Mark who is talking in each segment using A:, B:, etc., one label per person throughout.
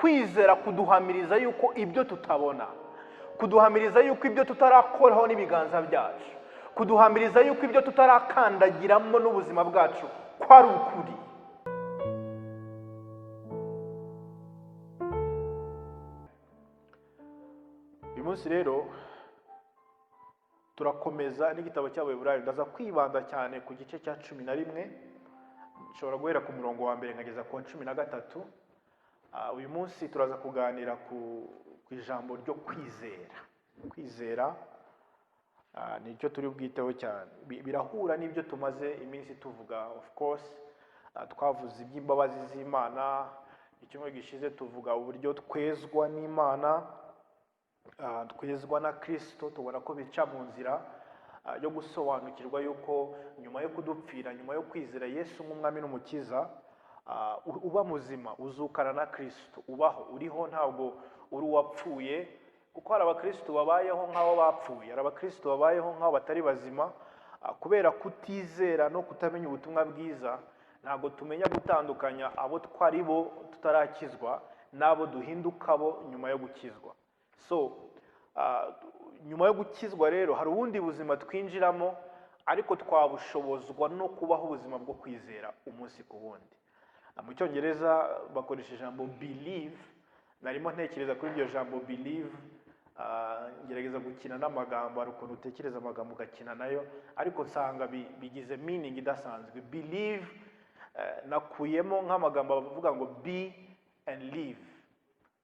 A: Kwizera kuduhamiriza yuko ibyo tutabona, kuduhamiriza yuko ibyo tutarakoraho n'ibiganza byacu, kuduhamiriza yuko ibyo tutarakandagiramo n'ubuzima bwacu ko ari ukuri. Uyu munsi rero turakomeza n'igitabo cy'Abaheburayo. Ndaza kwibanda cyane ku gice cya 11, nshobora guhera ku murongo wa mbere nkageza ku wa 13. Uyu munsi turaza kuganira ku ijambo ryo kwizera. Kwizera nicyo turi bwiteho cyane. Birahura n'ibyo tumaze iminsi tuvuga, of course. Twavuze iby'imbabazi z'Imana icyumweru gishize, tuvuga uburyo twezwa n'Imana, twezwa na Kristo, tubona ko bica mu nzira yo gusobanukirwa yuko nyuma yo kudupfira, nyuma yo kwizera Yesu nk'umwami n'umukiza, uba muzima, uzukana na Kristo, ubaho, uriho, ntabwo uri uwapfuye. Kuko hari abakristo babayeho nk'aho bapfuye, hari abakristo babayeho nk'aho batari bazima, kubera kutizera no kutamenya ubutumwa bwiza. Ntabwo tumenya gutandukanya abo twari bo tutarakizwa n'abo duhinduka bo nyuma yo gukizwa. So nyuma yo gukizwa rero hari ubundi buzima twinjiramo, ariko twabushobozwa no kubaho ubuzima bwo kwizera umunsi ku wundi. Mu Cyongereza bakoresha ijambo "believe". Narimo ntekereza kuri iryo jambo "believe", ngerageza gukina n'amagambo. Hari ukuntu utekereza amagambo ugakina nayo, ariko nsanga bigize meaning idasanzwe. "Believe", nakuyemo nk'amagambo avuga ngo "be and live".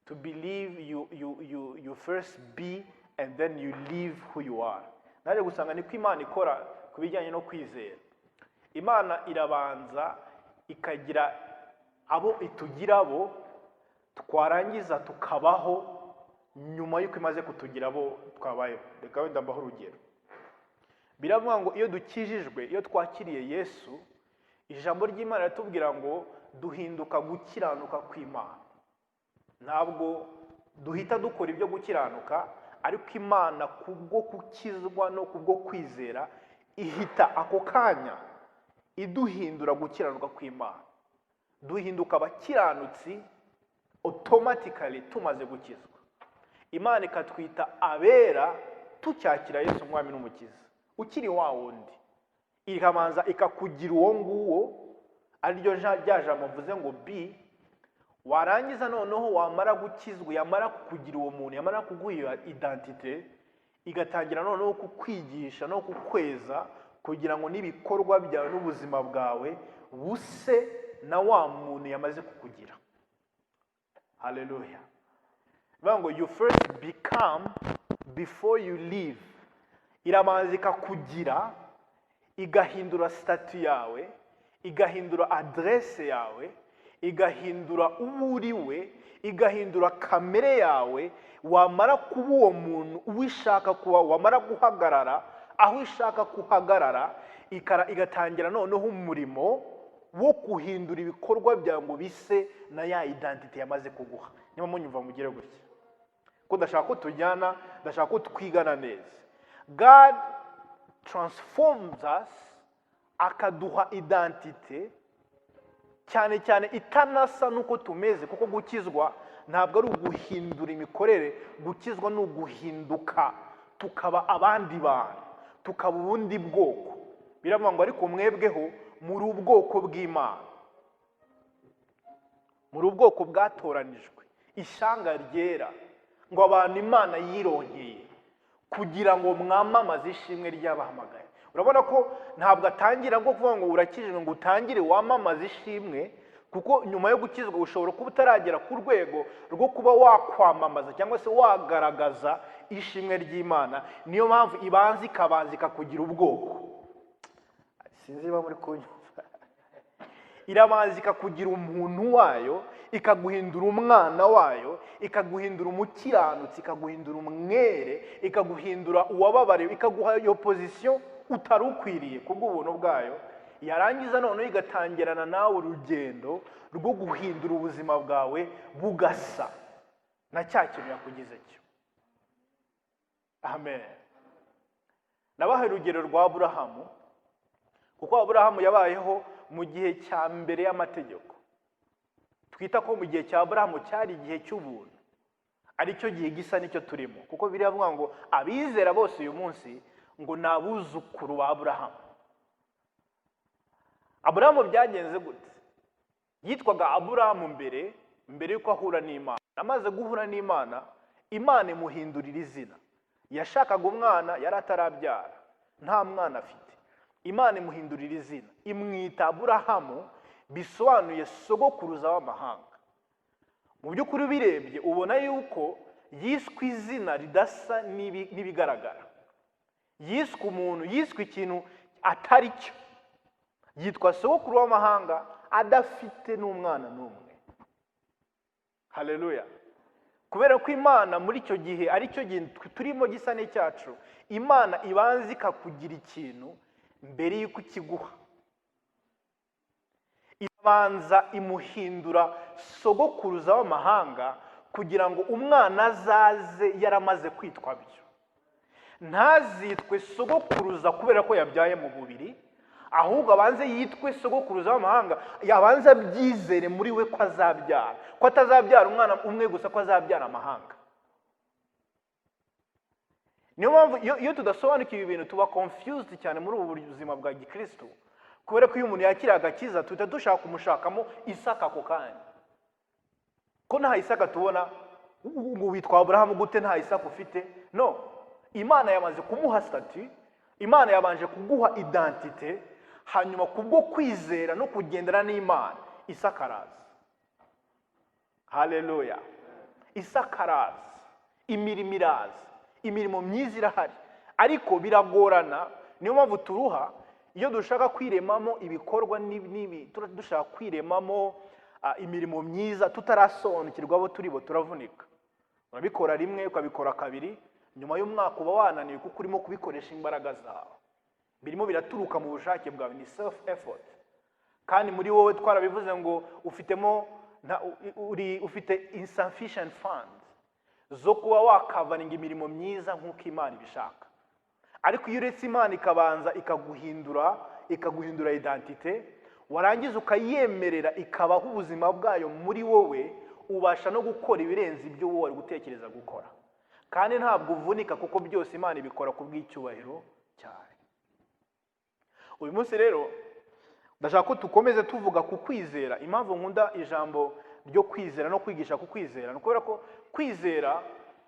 A: To believe, you first be and then you live who you are. Naje gusanga niko Imana ikora ku bijyanye no kwizera. Imana irabanza ikagira abo itugira bo, twarangiza tukabaho nyuma y'uko imaze kutugira abo twabayeho. Reka wenda mbaho urugero. Biravuga ngo iyo dukijijwe, iyo twakiriye Yesu, ijambo ry'Imana riratubwira ngo duhinduka gukiranuka kw'Imana. Ntabwo duhita dukora ibyo gukiranuka, ariko Imana kubwo gukizwa no kubwo kwizera ihita ako kanya iduhindura gukiranuka kw'Imana. Duhinduka abakiranutsi automatically tumaze gukizwa. Imana ikatwita abera tucyakira Yesu umwami n'umukiza. Ukiri wa wundi, ikabanza ikakugira uwo nguwo, ariryo rya jambo mvuze ngo "be". Warangiza noneho wamara gukizwa, yamara kukugira uwo muntu, yamara kuguha iyo identité, igatangira noneho kukwigisha no kukweza kugira ngo n'ibikorwa byawe n'ubuzima bwawe buse na wa muntu yamaze kukugira. Haleluya! Bivuga ngo you first become before you live. Irabanza ikakugira, igahindura statut yawe, igahindura adresse yawe, igahindura uwo uri we, igahindura kamere yawe. Wamara kuba uwo muntu uwo ishaka kuba, wamara guhagarara aho ishaka kuhagarara, igatangira noneho umurimo wo guhindura ibikorwa byawe ngo bise na ya identité yamaze kuguha. Niba munyumva mugire gutya, ko ndashaka ko tujyana, ndashaka ko twigana neza. God transforms us, akaduha identité cyane cyane itanasa n'uko tumeze, kuko gukizwa ntabwo ari uguhindura imikorere. Gukizwa ni uguhinduka tukaba abandi bantu, tukaba ubundi bwoko. Biravuga ngo ariko mwebweho muri ubwoko bw'Imana, muri ubwoko bwatoranijwe, ishyanga ryera, ngo abantu Imana yironkeye, kugira ngo mwamamaze ishimwe ry'abahamagaye. Urabona ko ntabwo atangira ngo kuvuga ngo urakijijwe ngo utangire wamamaze ishimwe, kuko nyuma yo gukizwa ushobora kuba utaragera ku rwego rwo kuba wakwamamaza cyangwa se wagaragaza ishimwe ry'Imana. Niyo mpamvu ibanza ikabanza ikakugira ubwoko. Sinzi niba muri kunyumva. Irabanza ikakugira umuntu wayo, ikaguhindura umwana wayo, ikaguhindura umukiranutsi, ikaguhindura umwere, ikaguhindura uwababariwe, ikaguha iyo position utari ukwiriye kubw'ubuntu bwayo. Yarangiza noneho igatangirana nawe urugendo rwo guhindura ubuzima bwawe bugasa na cya kintu yakugize cyo. Amen. Nabahaye urugero rwa Aburahamu, kuko Aburahamu yabayeho mu gihe cya mbere y'amategeko. Twita ko mu gihe cya Aburahamu cyari igihe cy'ubuntu, aricyo gihe gisa n'icyo turimo, kuko biriya ngo abizera bose uyu munsi ngo ni abuzukuru ba Aburahamu. Aburahamu byagenze gute? Yitwaga Aburahamu mbere y'uko ahura n'Imana. Amaze guhura n'Imana, Imana imuhindurira izina. Yashakaga umwana, yari atarabyara, nta mwana afite. Imana imuhindurira izina, imwita Aburahamu, bisobanuye sogokuruza w'amahanga. Mu by'ukuri ubirebye ubona yuko yiswe izina ridasa n'ibigaragara. Yiswe umuntu, yiswe ikintu atari cyo. Yitwa sogokuru w'amahanga adafite n'umwana n'umwe. Haleluya! Kubera ko Imana muri icyo gihe, ari cyo gihe turimo gisa n'icyacu, Imana ibanza ikakugira ikintu mbere y'uko ikiguha. Ibanza imuhindura sogokuruza w'amahanga kugira ngo umwana azaze yaramaze kwitwa byo, ntazitwe sogokuruza kubera ko yabyaye mu mubiri, ahubwo abanze yitwe sogokuruza w'amahanga, yabanze abyizere muri we ko azabyara, ko atazabyara umwana umwe gusa, ko azabyara amahanga. Niyo mpamvu iyo tudasobanukiwe ibintu tuba confused cyane muri ubu buzima bwa gikristo, kubera ko iyo umuntu yakira agakiza tuhita dushaka kumushakamo Isaka ako kanya. Ko nta Isaka tubona, ngo witwa Aburahamu gute nta Isaka ufite? No, Imana yamaze kumuha status, Imana yabanje kuguha identité, hanyuma kubwo kwizera no kugendana n'Imana, Isaka araza. Haleluya! Isaka araza, imirimo iraza, imirimo myiza irahari, ariko biragorana. Niyo mpamvu turuha iyo dushaka kwiremamo ibikorwa n'ibi, dushaka kwiremamo imirimo myiza tutarasobanukirwa abo turi bo, turavunika. Urabikora rimwe, ukabikora kabiri, nyuma y'umwaka uba wananiwe, kuko urimo kubikoresha imbaraga zawe, birimo biraturuka mu bushake bwawe, ni self effort. Kandi muri wowe twarabivuze ngo ufitemo uri ufite insufficient funds zo kuba wakavaringa imirimo myiza nk'uko Imana ibishaka. Ariko iyo uretse Imana ikabanza ikaguhindura identité, warangiza ukayemerera ikabaho ubuzima bwayo muri wowe, ubasha no gukora ibirenze ibyo wowe wari gutekereza gukora, kandi ntabwo uvunika, kuko byose Imana ibikora ku bw'icyubahiro cyayo. Uyu munsi rero ndashaka ko dukomeze tuvuga ku kwizera. Impamvu nkunda ijambo ryo kwizera no kwigisha ku kwizera ni ukubera ko kwizera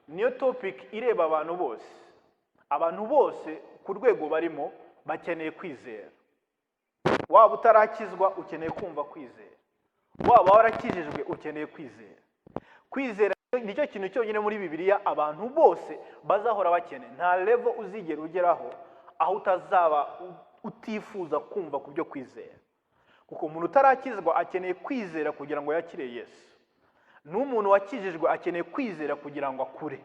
A: niyo topic ireba abantu bose. Abantu bose ku rwego barimo bakeneye kwizera. Waba utarakizwa, ukeneye kumva kwizera. Waba warakijijwe, ukeneye kwizera. Kwizera nicyo kintu cyonyine muri Bibiliya abantu bose bazahora bakeneye. Nta level uzigera ugeraho aho utazaba utifuza kumva ku byo kwizera, kuko umuntu utarakizwa akeneye kwizera kugira ngo yakire Yesu, n'umuntu wakijijwe akeneye kwizera kugira ngo akure.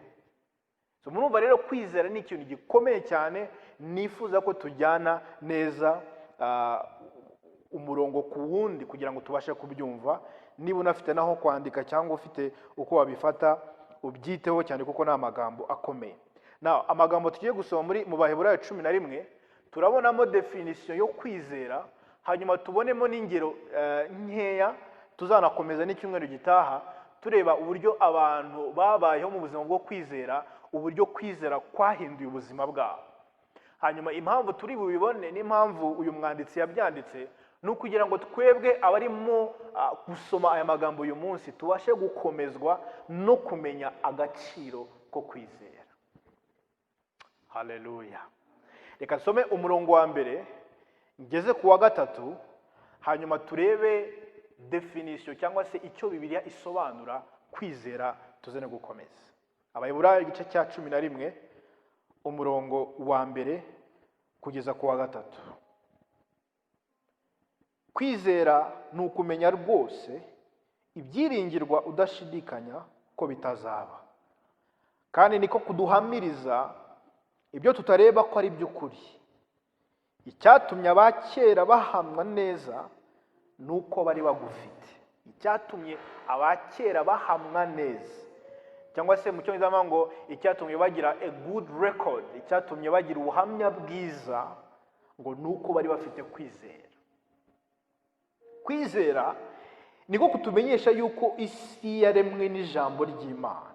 A: So murumva rero kwizera ni ikintu gikomeye cyane. Nifuza ko tujyana neza umurongo ku wundi kugira ngo tubashe kubyumva. Niba unafite n'aho kwandika cyangwa ufite uko wabifata, ubyiteho cyane, kuko ni amagambo akomeye. Now, amagambo tugiye gusoma muri mu Baheburayo 11, turabonamo definition yo kwizera, hanyuma tubonemo n'ingero nkeya. Tuzanakomeza n'icyumweru gitaha tureba uburyo abantu babayeho mu buzima bwo kwizera, uburyo kwizera kwahinduye ubuzima bwabo. Hanyuma impamvu turi bubibone n'impamvu uyu mwanditsi yabyanditse ni ukugira ngo twebwe abarimo gusoma aya magambo uyu munsi tubashe gukomezwa no kumenya agaciro ko kwizera. Haleluya! Reka nsome umurongo wa mbere ngeze ku wa gatatu, hanyuma turebe definition cyangwa se icyo Bibiliya isobanura kwizera, tuze no gukomeza. Abaheburayo igice cya 11, umurongo wa mbere kugeza ku wa gatatu. Kwizera ni ukumenya rwose ibyiringirwa udashidikanya ko bitazaba, kandi niko kuduhamiriza ibyo tutareba ko ari iby'ukuri. Icyatumye abakera bahamwa neza ni uko bari bagufite. Icyatumye abakera bahamwa neza, cyangwa se mu Cyongereza bavuga ngo icyatumye bagira a good record, icyatumye bagira ubuhamya bwiza, ngo ni uko bari bafite kwizera. Kwizera Niko kutumenyesha yuko isi yaremwe n'ijambo ry'Imana,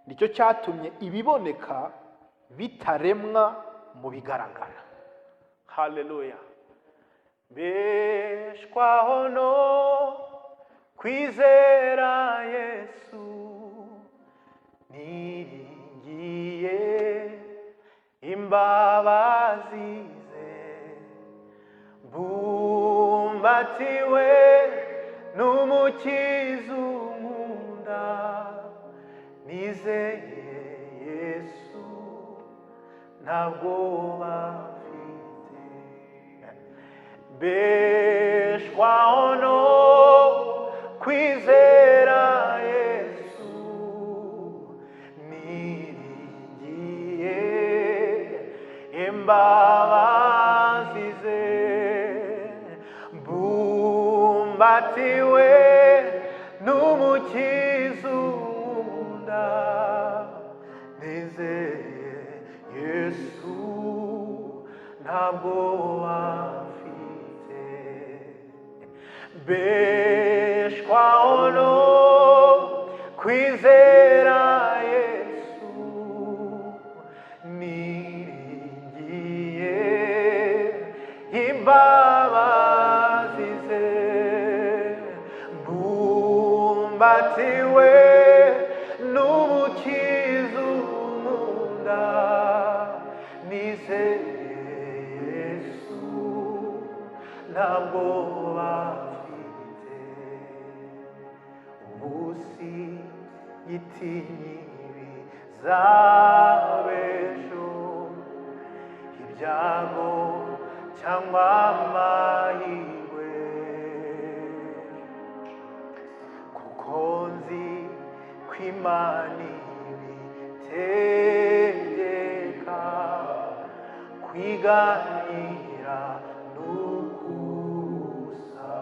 A: nicyo cyatumye ibiboneka bitaremwa mu bigaragara. Haleluya! Mbeshwaho no kwizera Yesu, niringiye imbabazi ze, mbumbatiwe n'Umukiza unkunda, nizeye Yesu, ntabwo mfite. Mbeshwaho no kwizera Yesu, niringiye imbabazi ze, mbumbatiwe n'Umukiza unkunda, nizeye Yesu, ntabwo mfite. Mbeshwaho no kwizera Yesu, niringiye imbabazi ze, mbumbatiwe n'Umukiza unkunda, nizeye Yesu, ntabwo mfite. Ubu singitinya ibizaba ibyago cyangwa amahirwe, kuko nzi ko Imana ibitegeka, kwiganyira n'ukusa.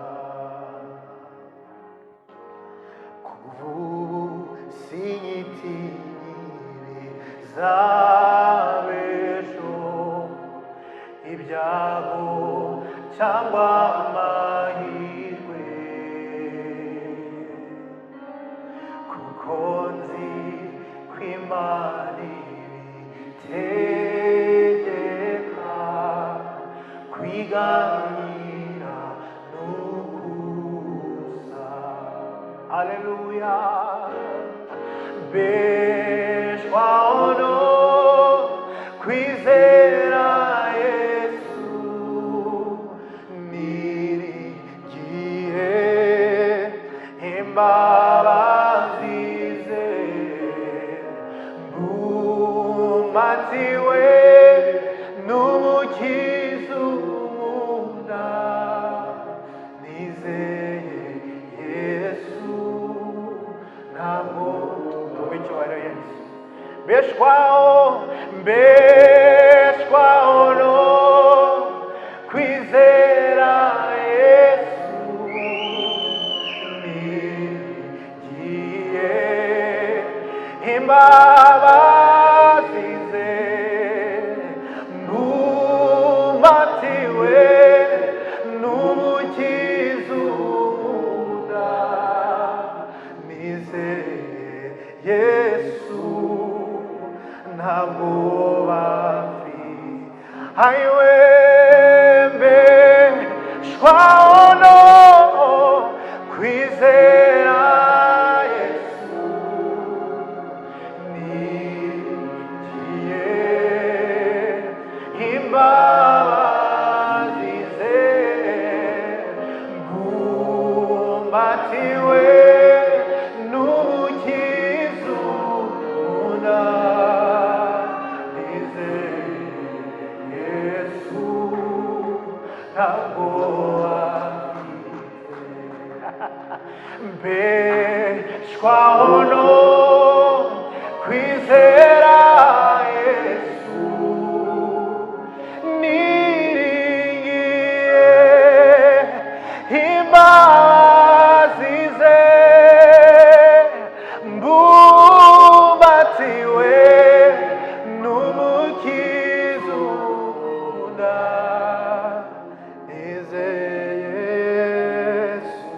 A: Kuva ubu singitinya ibizaba ejo, ibyago cyangwa amahirwe, kuko nzi ko Imana ibitegeka, kwiganyira n'ukusa. Aleluya! Mbeshwaho no kwizera Yesu, niringiye imbabazi ze, mbumbatiwe n'Umukiza unkunda, nizeye Yesu, ntabwo. Tuvuge icyubahiro Yesu. Mbeshwaho, mbeshwaho no kwizera Yesu, niringiye imbabazi ze, mbumbatiwe n'Umukiza unkunda, nizeye Yesu, ntabwo bapfi ayiwe. Mbeshwaho no kwizera Yesu, niringiye imbabazi ze, mbumbatiwe n'Umukiza unkunda, nizeye Yesu, ntabwo mbeshwaho no kwizera Yesu, niringiye imbabazi ze, mbumbatiwe n'Umukiza unkunda, nizeye Yesu.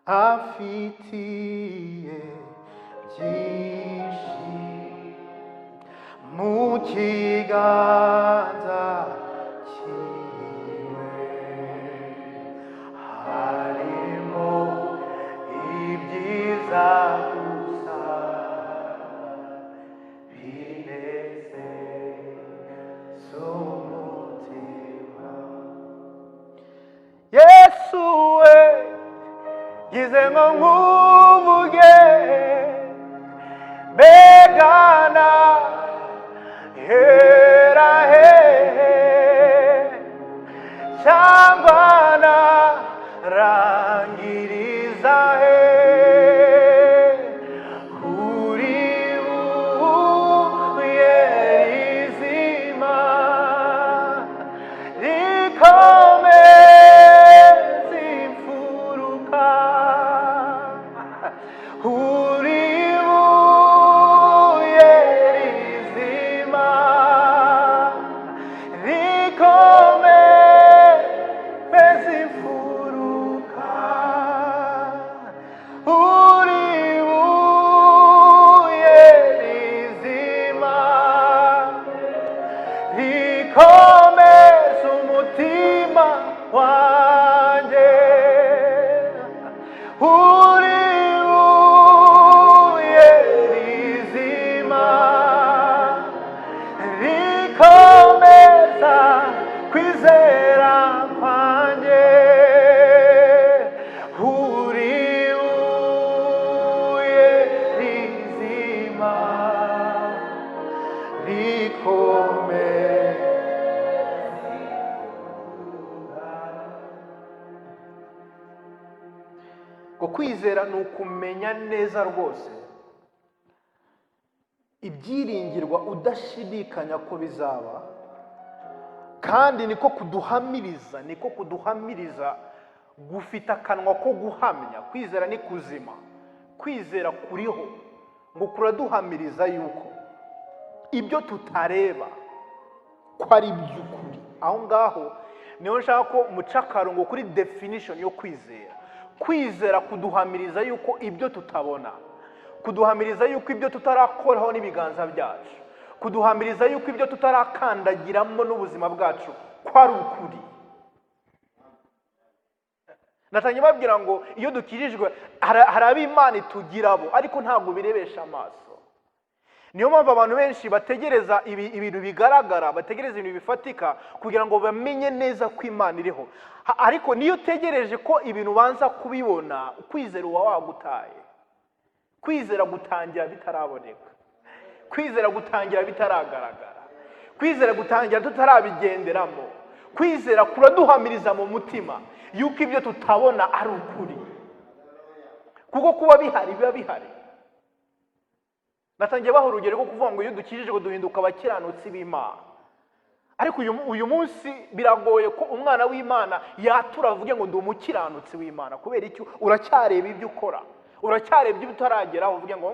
A: Afitiye byinshi mu kiganza cyiwe, harimo ibyiza gusa binezeza umutima. Yesu we, gize ngo nkuvuge, mbegana hera hehe, cyangwa narangiriza he? Uri buye rizima rikomeza imfuruka, uri buye rizima rikomeza imfuruka, uri buye rizima rikomeza umutima wanjye, uri buye rizima rikomeza kwizera kwanjye, uri buye rizima rikomeza. Ngo kwizera ni ukumenya neza rwose ibyiringirwa, udashidikanya ko bizaba, kandi niko kuduhamiriza gufite akanwa ko guhamya. Kwizera ni kuzima, kwizera kuriho, ngo kuraduhamiriza yuko ibyo tutareba ko ari iby'ukuri. Aho ngaho niho nshaka ko muca akarongo kuri definition yo kwizera. Kwizera kuduhamiriza yuko ibyo tutabona, kuduhamiriza yuko ibyo tutarakoraho n'ibiganza byacu, kuduhamiriza yuko ibyo tutarakandagiramo n'ubuzima bwacu ko ari ukuri. Natangiye babwira ngo iyo dukirijwe hari ab'Imana itugirabo, ariko ntabwo birebesha amaso. Niyo mpamvu abantu benshi bategereza ibintu bigaragara, bategereza ibintu bifatika kugira ngo bamenye neza ko Imana iriho. Ariko niyo utegereje ko ibintu ubanza kubibona, kwizera uba wagutaye. Kwizera gutangira bitaraboneka, kwizera gutangira bitaragaragara, kwizera gutangira tutarabigenderamo. Kwizera kuraduhamiriza mu mutima yuko ibyo tutabona ari ukuri, kuko kuba bihari biba bihari. Natangiye baha urugero rwo kuvuga ngo iyo dukijijwe duhinduka abakiranutsi b'Imana, ariko uyu munsi biragoye ko umwana w'Imana yatura avuge ngo ndi umukiranutsi w'Imana. Kubera icyo? Uracyareba ibyo ukora, uracyareba ibyo utarageraho, uvuge ngo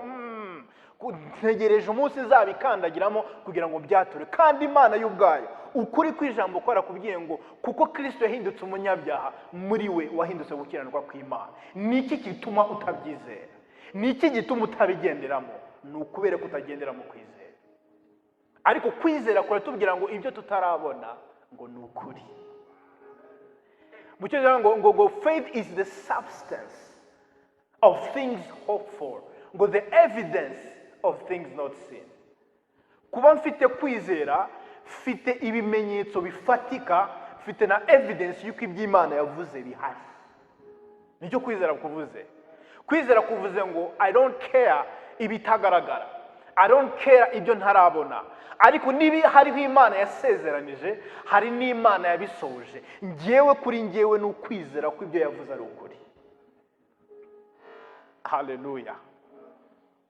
A: ntegereje umunsi nzabikandagiramo kugira ngo byature." Kandi Imana y'ubwayo, ukuri kw'ijambo ko yarakubwiye ngo kuko Kirisito yahindutse umunyabyaha, muri we wahindutse gukiranirwa kw'Imana. Ni iki gituma utabyizera? Ni iki gituma utabigenderamo? Ni ukubera ko utagendera mu kwizera. Ariko kwizera kuratubwira ngo ibyo tutarabona ngo ni ukuri. Mu cyongereza ngo "Faith is the substance of things hoped for," ngo "the evidence of things not seen." Kuba mfite kwizera, mfite ibimenyetso bifatika, mfite na evidence y'uko iby'Imana yavuze bihari. Nicyo kwizera kuvuze. Kwizera kuvuze ngo I don't care ibitagaragara, I don't care ibyo ntarabona, ariko niba hariho Imana yasezeranije, hari n'Imana yabisohoje. Ngewe, kuri ngewe, ni ukwizera ko ibyo yavuze ari ukuri. Haleluya!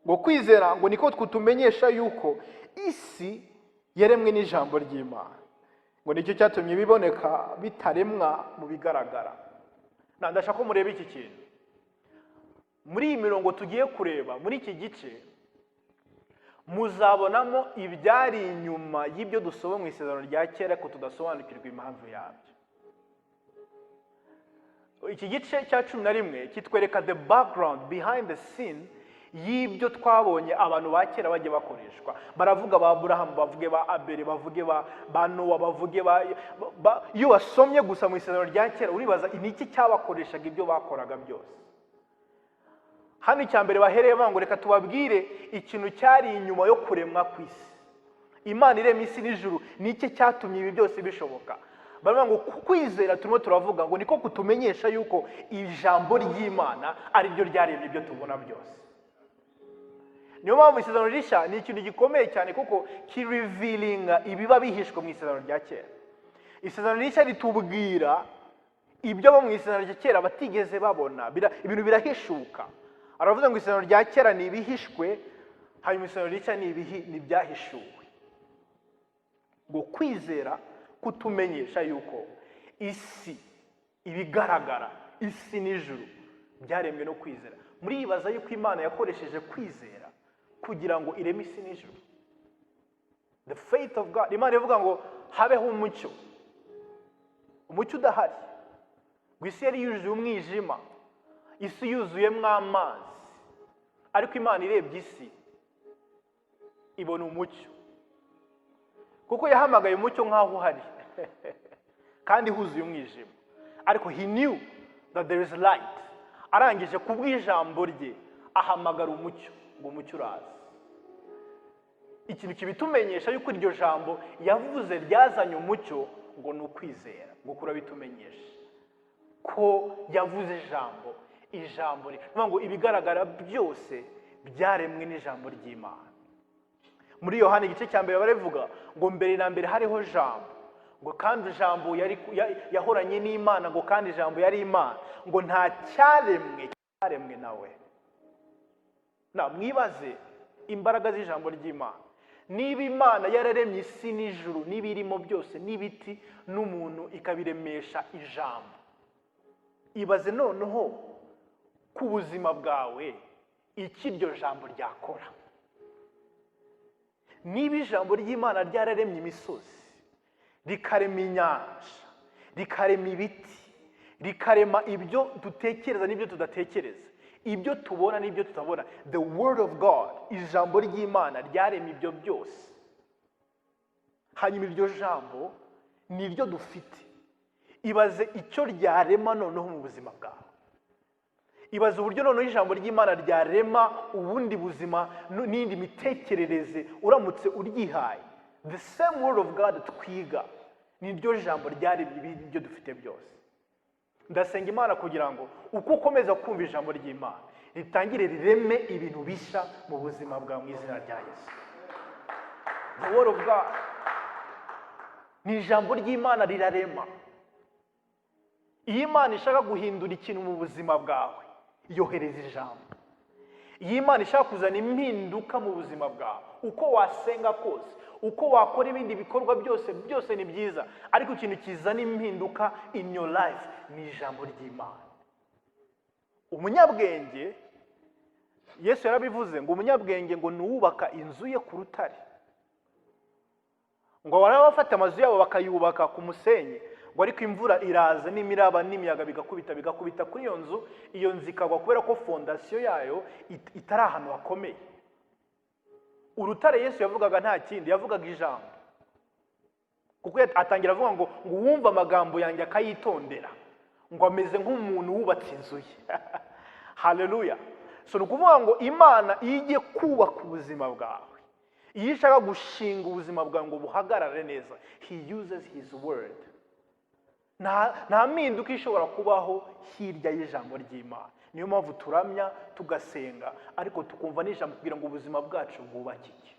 A: Ngo kwizera ngo niko kutumenyesha yuko isi yaremwe n'ijambo ry'Imana, ngo nicyo cyatumye biboneka bitaremwa mu bigaragara. Na ndashaka ko mureba iki kintu muri iyi mirongo tugiye kureba. Muri iki gice muzabonamo ibyari inyuma y'ibyo dusoma mu Isezerano rya Kera, ko tudasobanukirwa impamvu yabyo. Iki gice cya 11 kitwereka the background, behind the scene y'ibyo twabonye abantu ba kera bajya bakoreshwa. Baravuga ba Aburahamu, bavuge ba Abeli, bavuge ba Nowa, bavuge ba. Iyo wasomye gusa mu Isezerano rya Kera, uribaza ni iki cyabakoreshaga ibyo bakoraga byose. Hano icya mbere bahereye bavuga ngo reka tubabwire ikintu cyari inyuma yo kuremwa ku isi. Imana irema isi n'ijuru, ni iki cyatumye ibi byose bishoboka? Baravuga ngo kwizera turimo turavuga ngo niko kutumenyesha yuko ijambo ry'Imana ari ryo ryaremye ibyo tubona byose. Niyo mpamvu Isezerano Rishya ni ikintu gikomeye cyane, kuko kirevealinga ibiba bihishwe mu Isezerano rya Kera. Isezerano Rishya ritubwira ibyo abo mu Isezerano rya Kera batigeze babona. Ibintu birahishuka. Aravuze ngo Isezerano rya Kera ni ibihishwe, hanyuma Isezerano Rishya ni ibyahishuwe. Ngo kwizera kutumenyesha yuko isi, ibigaragara, isi n'ijuru byaremwe no kwizera. Muribaza yuko Imana yakoresheje kwizera kugira ngo ireme isi n'ijuru. The faith of God. Imana ivuga ngo habeho umucyo, umucyo udahari, ngo isi yari yuzuye umwijima, isi yuzuyemo amazi, ariko Imana irebye isi ibona umucyo, kuko yahamagaye umucyo nk'aho uhari kandi huzuye umwijima, ariko he knew that there is light. Arangije, kubw'ijambo rye, ahamagara umucyo, ngo umucyo uraza. Ikintu kibitumenyesha yuko iryo jambo yavuze ryazanye umucyo ngo ni ukwizera, ngo kurabitumenyesha ko yavuze ijambo. Ijambo rivuga ngo ibigaragara byose byaremwe n'ijambo ry'Imana. Muri Yohani igice cya mbere barabivuga ngo mbere na mbere hariho Jambo, ngo kandi Ijambo yari yahoranye n'Imana, ngo kandi Ijambo yari Imana, ngo nta cyaremwe cyaremwe nawe. Na mwibaze imbaraga z'ijambo ry'Imana. Niba Imana yararemye isi n'ijuru n'ibirimo byose n'ibiti n'umuntu, ikabiremesha ijambo, ibaze noneho ku buzima bwawe icyo iryo jambo ryakora. Niba ijambo ry'Imana ryararemye imisozi, rikarema inyanja, rikarema ibiti, rikarema ibyo dutekereza n'ibyo tudatekereza, ibyo tubona n'ibyo tutabona, the word of God, ijambo ry'Imana ryaremye ibyo byose, hanyuma iryo jambo ni ryo dufite, ibaze icyo ryarema noneho mu buzima bwawe. Ibaze uburyo noneho ijambo ry'Imana ryarema ubundi buzima n'indi mitekerereze uramutse uryihaye. The same word of God twiga ni ryo jambo ryaremye ibyo dufite byose. Ndasenga Imana kugira ngo uko ukomeza kumva ijambo ry'Imana, ritangire rireme ibintu bishya mu buzima bwawe, mu izina rya Yesu. The word of God ni ijambo ry'Imana, rirarema. Iyo Imana ishaka guhindura ikintu mu buzima bwawe, yohereza ijambo. Iyo Imana ishaka kuzana impinduka mu buzima bwawe, uko wasenga kose, uko wakora ibindi bikorwa byose, byose ni byiza, ariko ikintu kizana impinduka in your life ni ijambo ry'Imana. Umunyabwenge, Yesu yarabivuze ngo umunyabwenge ngo ni uwubaka inzu ye ku rutare. Ngo baraba bafata amazu yabo bakayubaka ku musenyi, ngo ariko imvura iraza n'imiraba n'imiyaga bigakubita, bigakubita kuri iyo nzu, iyo nzu ikagwa, kubera ko fondasiyo yayo itari ahantu hakomeye. Urutare Yesu yavugaga nta kindi, yavugaga ijambo, kuko atangira avuga ngo uwumva amagambo yanjye akayitondera, ngo ameze nk'umuntu wubatse inzu ye. Haleluya! So ni ukuvuga ngo Imana iyo igiye kubaka ubuzima bwawe, iyo ishaka gushinga ubuzima bwawe ngo buhagarare neza, he uses his word. Nta mpinduka ishobora kubaho hirya y'ijambo ry'Imana. Niyo mpamvu turamya, tugasenga, ariko tukumva n'ijambo kugira ngo ubuzima bwacu bwubakike.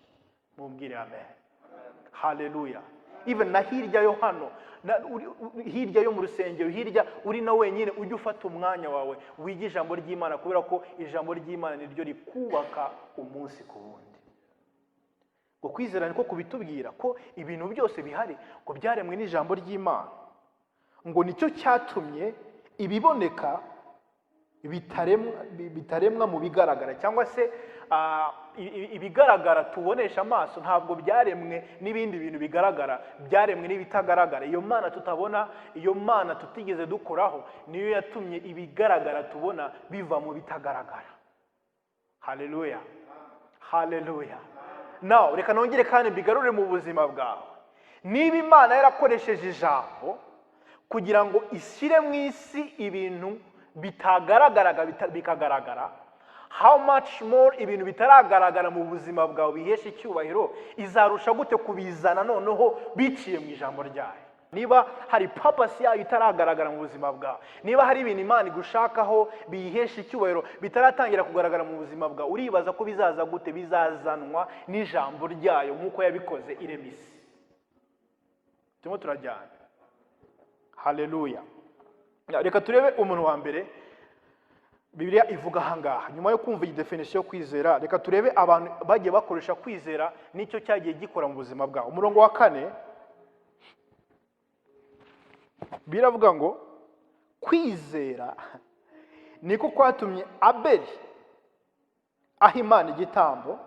A: Mubwire amen. Haleluya! Even na hirya yo hano hirya yo mu rusengero, hirya uri na wenyine, ujye ufata umwanya wawe wige ijambo ry'Imana, kubera ko ijambo ry'Imana niryo rikubaka umunsi ku wundi. Ngo kwizera niko kubitubwira ko ibintu byose bihari ngo byaremwe n'ijambo ry'Imana, ngo nicyo cyatumye ibiboneka bitaremwa mu bigaragara, cyangwa se ibigaragara tubonesha amaso ntabwo byaremwe n'ibindi bintu bigaragara, byaremwe n'ibitagaragara. Iyo Mana tutabona, iyo Mana tutigeze dukoraho, niyo yatumye ibigaragara tubona biva mu bitagaragara. Haleluya, haleluya. Nawe reka nongere kandi mbigarure mu buzima bwawe. Niba Imana yarakoresheje ijambo kugira ngo ishyire mu isi ibintu bitagaragaraga bikagaragara, how much more ibintu bitaragaragara mu buzima bwawe bihesha icyubahiro izarusha gute kubizana noneho biciye mu ijambo ryayo? Niba hari purpose yayo itaragaragara mu buzima bwawe, niba hari ibintu Imana igushakaho biyihesha icyubahiro bitaratangira kugaragara mu buzima bwawe, uribaza ko bizaza gute? Bizazanwa n'ijambo ryayo nk'uko yabikoze irema isi. Turimo turajyana? Haleluya. Reka turebe umuntu wa mbere Bibiliya ivuga ahangaha. Nyuma yo kumva iyi definition yo kwizera, reka turebe abantu bagiye bakoresha kwizera n'icyo cyagiye gikora mu buzima bwabo. Umurongo wa 4 biravuga ngo: "Kwizera niko kwatumye Abeli aha Imana igitambo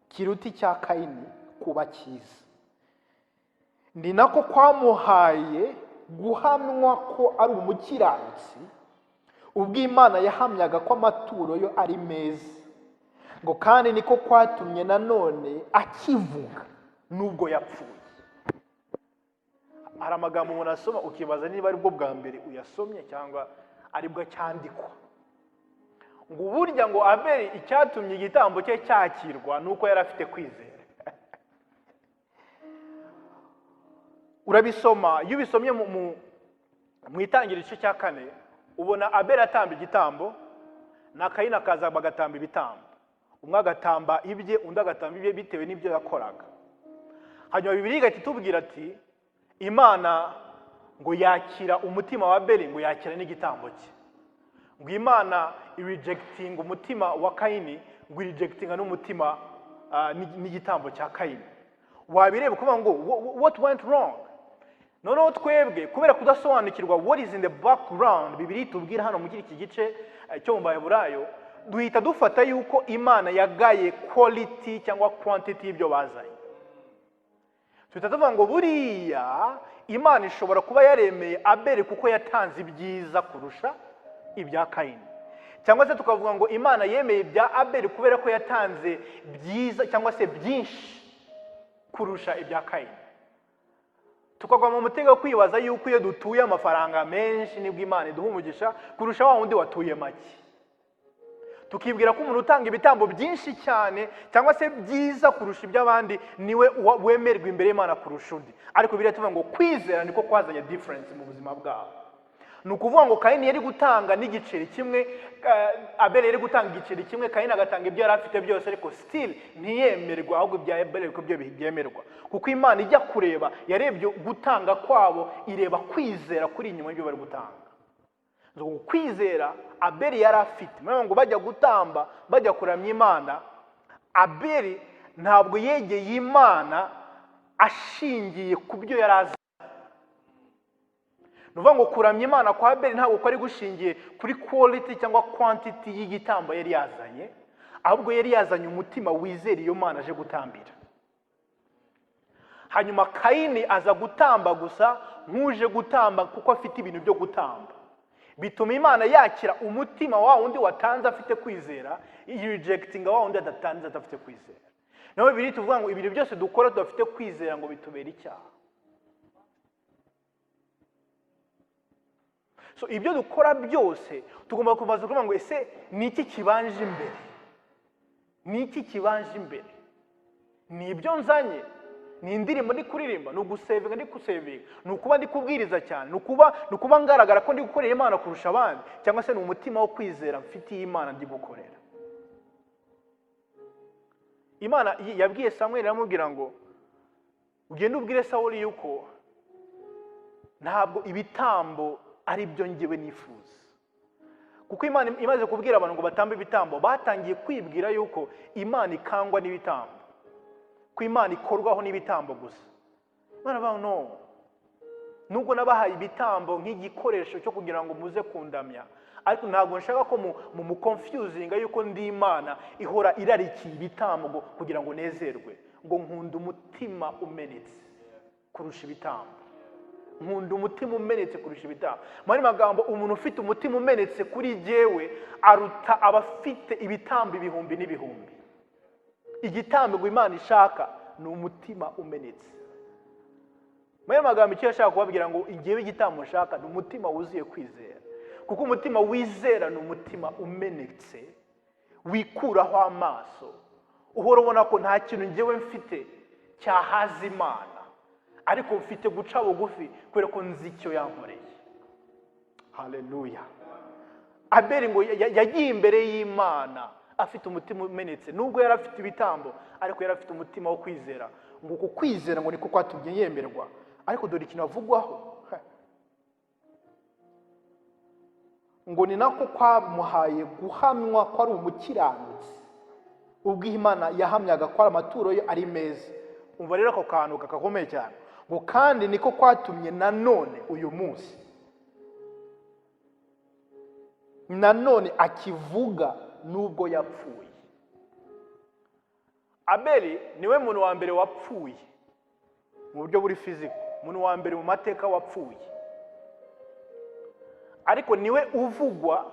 A: kiruta icya Kayini kuba cyiza, ni nako kwamuhaye guhamywa ko ari umukiranutsi, ubwo Imana yahamyaga ko amaturo yo ari meza, ngo kandi niko kwatumye nanone akivuga nubwo yapfuye." Hari amagambo umuntu asoma ukibaza niba aribwo bwa mbere uyasomye cyangwa aribwo acyandikwa. Ngo burya ngo Abeli icyatumye igitambo cye cyakirwa ni uko yari afite kwizera. Urabisoma, iyo ubisomye mu Itangiriro igice cya 4, ubona Abeli atamba igitambo na Kayini akaza bagatamba ibitambo, umwe agatamba ibye, undi agatamba ibye bitewe n'ibyo yakoraga. Hanyuma Bibiliya igahita itubwira ati Imana ngo yakira umutima wa Abeli, ngo yakira n'igitambo cye, ngo Imana irejectinga umutima wa Kayini, ngo irejectinga n'umutima n'igitambo cya Kayini. Wabireba ukuvuga ngo what went wrong? Noneho twebwe kubera kudasobanukirwa what is in the background Bibiliya itubwira hano muri iki gice cyo mu Baheburayo, duhita dufata yuko Imana yagaye quality cyangwa quantity y'ibyo bazanye. Tuhita tuvuga ngo buriya Imana ishobora kuba yaremeye Abeli kuko yatanze ibyiza kurusha ibya Kayini, cyangwa se tukavuga ngo Imana yemeye ibya Abeli kubera ko yatanze byiza cyangwa se byinshi kurusha ibya Kayini. Tukagwa mu mutego wo kwibaza yuko iyo dutuye amafaranga menshi nibwo Imana iduha umugisha kurusha wa wundi watuye make, tukibwira ko umuntu utanga ibitambo byinshi cyane cyangwa se byiza kurusha iby'abandi niwe wemerwa imbere y'Imana kurusha undi. Ariko biriya tuvuga ngo kwizera niko kwazanye difference mu buzima bwabo. Ni ukuvuga ngo Kayini yari gutanga n'igiceri kimwe, Abeli yari gutanga igiceri kimwe, Kayini agatanga ibyo yari afite byose, ariko still ntiyemerwa, ahubwo ibya Abeli ariko byo byemerwa, kuko Imana ijya kureba yarebye gutanga kwabo, ireba kwizera kuri inyuma y'ibyo bari gutanga. Ngo kwizera Abeli yari afite, murabona ngo bajya gutamba, bajya kuramya Imana, Abeli ntabwo yegeye Imana ashingiye ku byo yari azi. Ni ukuvuga ngo kuramya Imana kwa Abeli ntabwo kwari gushingiye kuri quality cyangwa quantity y'igitambo yari yazanye, ahubwo yari yazanye umutima wizera iyo Mana aje gutambira. Hanyuma Kayini aza gutamba gusa nk'uje gutamba kuko afite ibintu byo gutamba, bituma Imana yakira umutima wa wundi watanze afite kwizera, irejectinga wa wundi adatanze adafite kwizera. Naho Bibiliya tuvuga ngo ibintu byose dukora tudafite kwizera ngo bitubere icyaha. So ibyo dukora byose tugomba kubanza kuvuga ngo ese ni iki kibanje imbere? Ni iki kibanje imbere? Ni ibyo nzanye? Ni indirimbo ndi kuririmba? Ni ugusevinga ndi gusevinga? Ni ukuba ndi kubwiriza cyane? Ni ukuba ngaragara ko ndi gukorera Imana kurusha abandi? Cyangwa se ni umutima wo kwizera mfitiye Imana ndi gukorera? Imana yabwiye Samweli, iramubwira ngo ugende ubwire Sawuli yuko ntabwo ibitambo ari byo ngewe nifuza. Kuko Imana imaze kubwira abantu ngo batambe ibitambo, batangiye kwibwira yuko Imana ikangwa n'ibitambo, ko Imana ikorwaho n'ibitambo gusa. Imana ivuga no, Nubwo nabahaye ibitambo nk'igikoresho cyo kugira ngo muze kundamya, ariko ntabwo nshaka ko mu confusinga yuko ndi Imana ihora irarikiye ibitambo ngo kugira ngo nezerwe. Ngo nkunda umutima umenetse kurusha ibitambo. Nkunda umutima umenetse kurusha ibitambo. Mu yandi magambo, umuntu ufite umutima umenetse kuri jyewe aruta abafite ibitambo ibihumbi n'ibihumbi. Igitambo ngo Imana ishaka ni umutima umenetse. Mu yandi magambo, icyo yashaka kubabwira ngo ngewe igitambo nshaka ni umutima wuzuye kwizera, kuko umutima wizera ni umutima umenetse, wikuraho amaso, uhora ubona ko nta kintu ngewe mfite cyahaza Imana, ariko mfite guca bugufi kubera ko nzi icyo yankoreye. Haleluya! Abeli ngo yagiye imbere y'Imana afite umutima umenetse. Nubwo yari afite ibitambo, ariko yari afite umutima wo kwizera. Ngo uku kwizera ngo niko kwatumye yemerwa. Ariko dore ikintu avugwaho, ngo ni nako kwamuhaye guhamywa ko ari umukiranutsi, ubwo Imana yahamyaga ko amaturo ye ari meza. Umva rero ako kantu kagakomeye cyane, ngo kandi niko kwatumye nanone uyu munsi nanone akivuga nubwo yapfuye. Abeli niwe muntu wa mbere wapfuye mu buryo buri physical, umuntu wa mbere mu mateka wapfuye, ariko niwe uvugwa.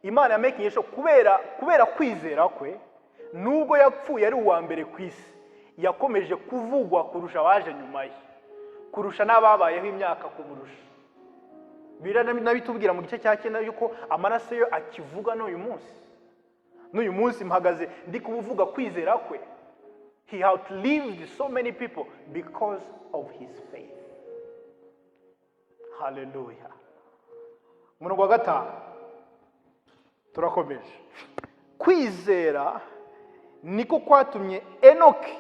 A: Imana yamenyesha kubera kwizera kwe, nubwo yapfuye ari uwa mbere ku isi, yakomeje kuvugwa kurusha abaje nyuma ye, kurusha n'ababayeho imyaka kumurusha. Nabitubwira mu gice cya 9 yuko amaraso ye akivuga n'uyu munsi. N'uyu munsi mpagaze ndi kuvuga kwizera kwe. He outlived so many people because of his faith. Haleluya! Umurongo wa 5, turakomeje. Kwizera niko kwatumye Enoki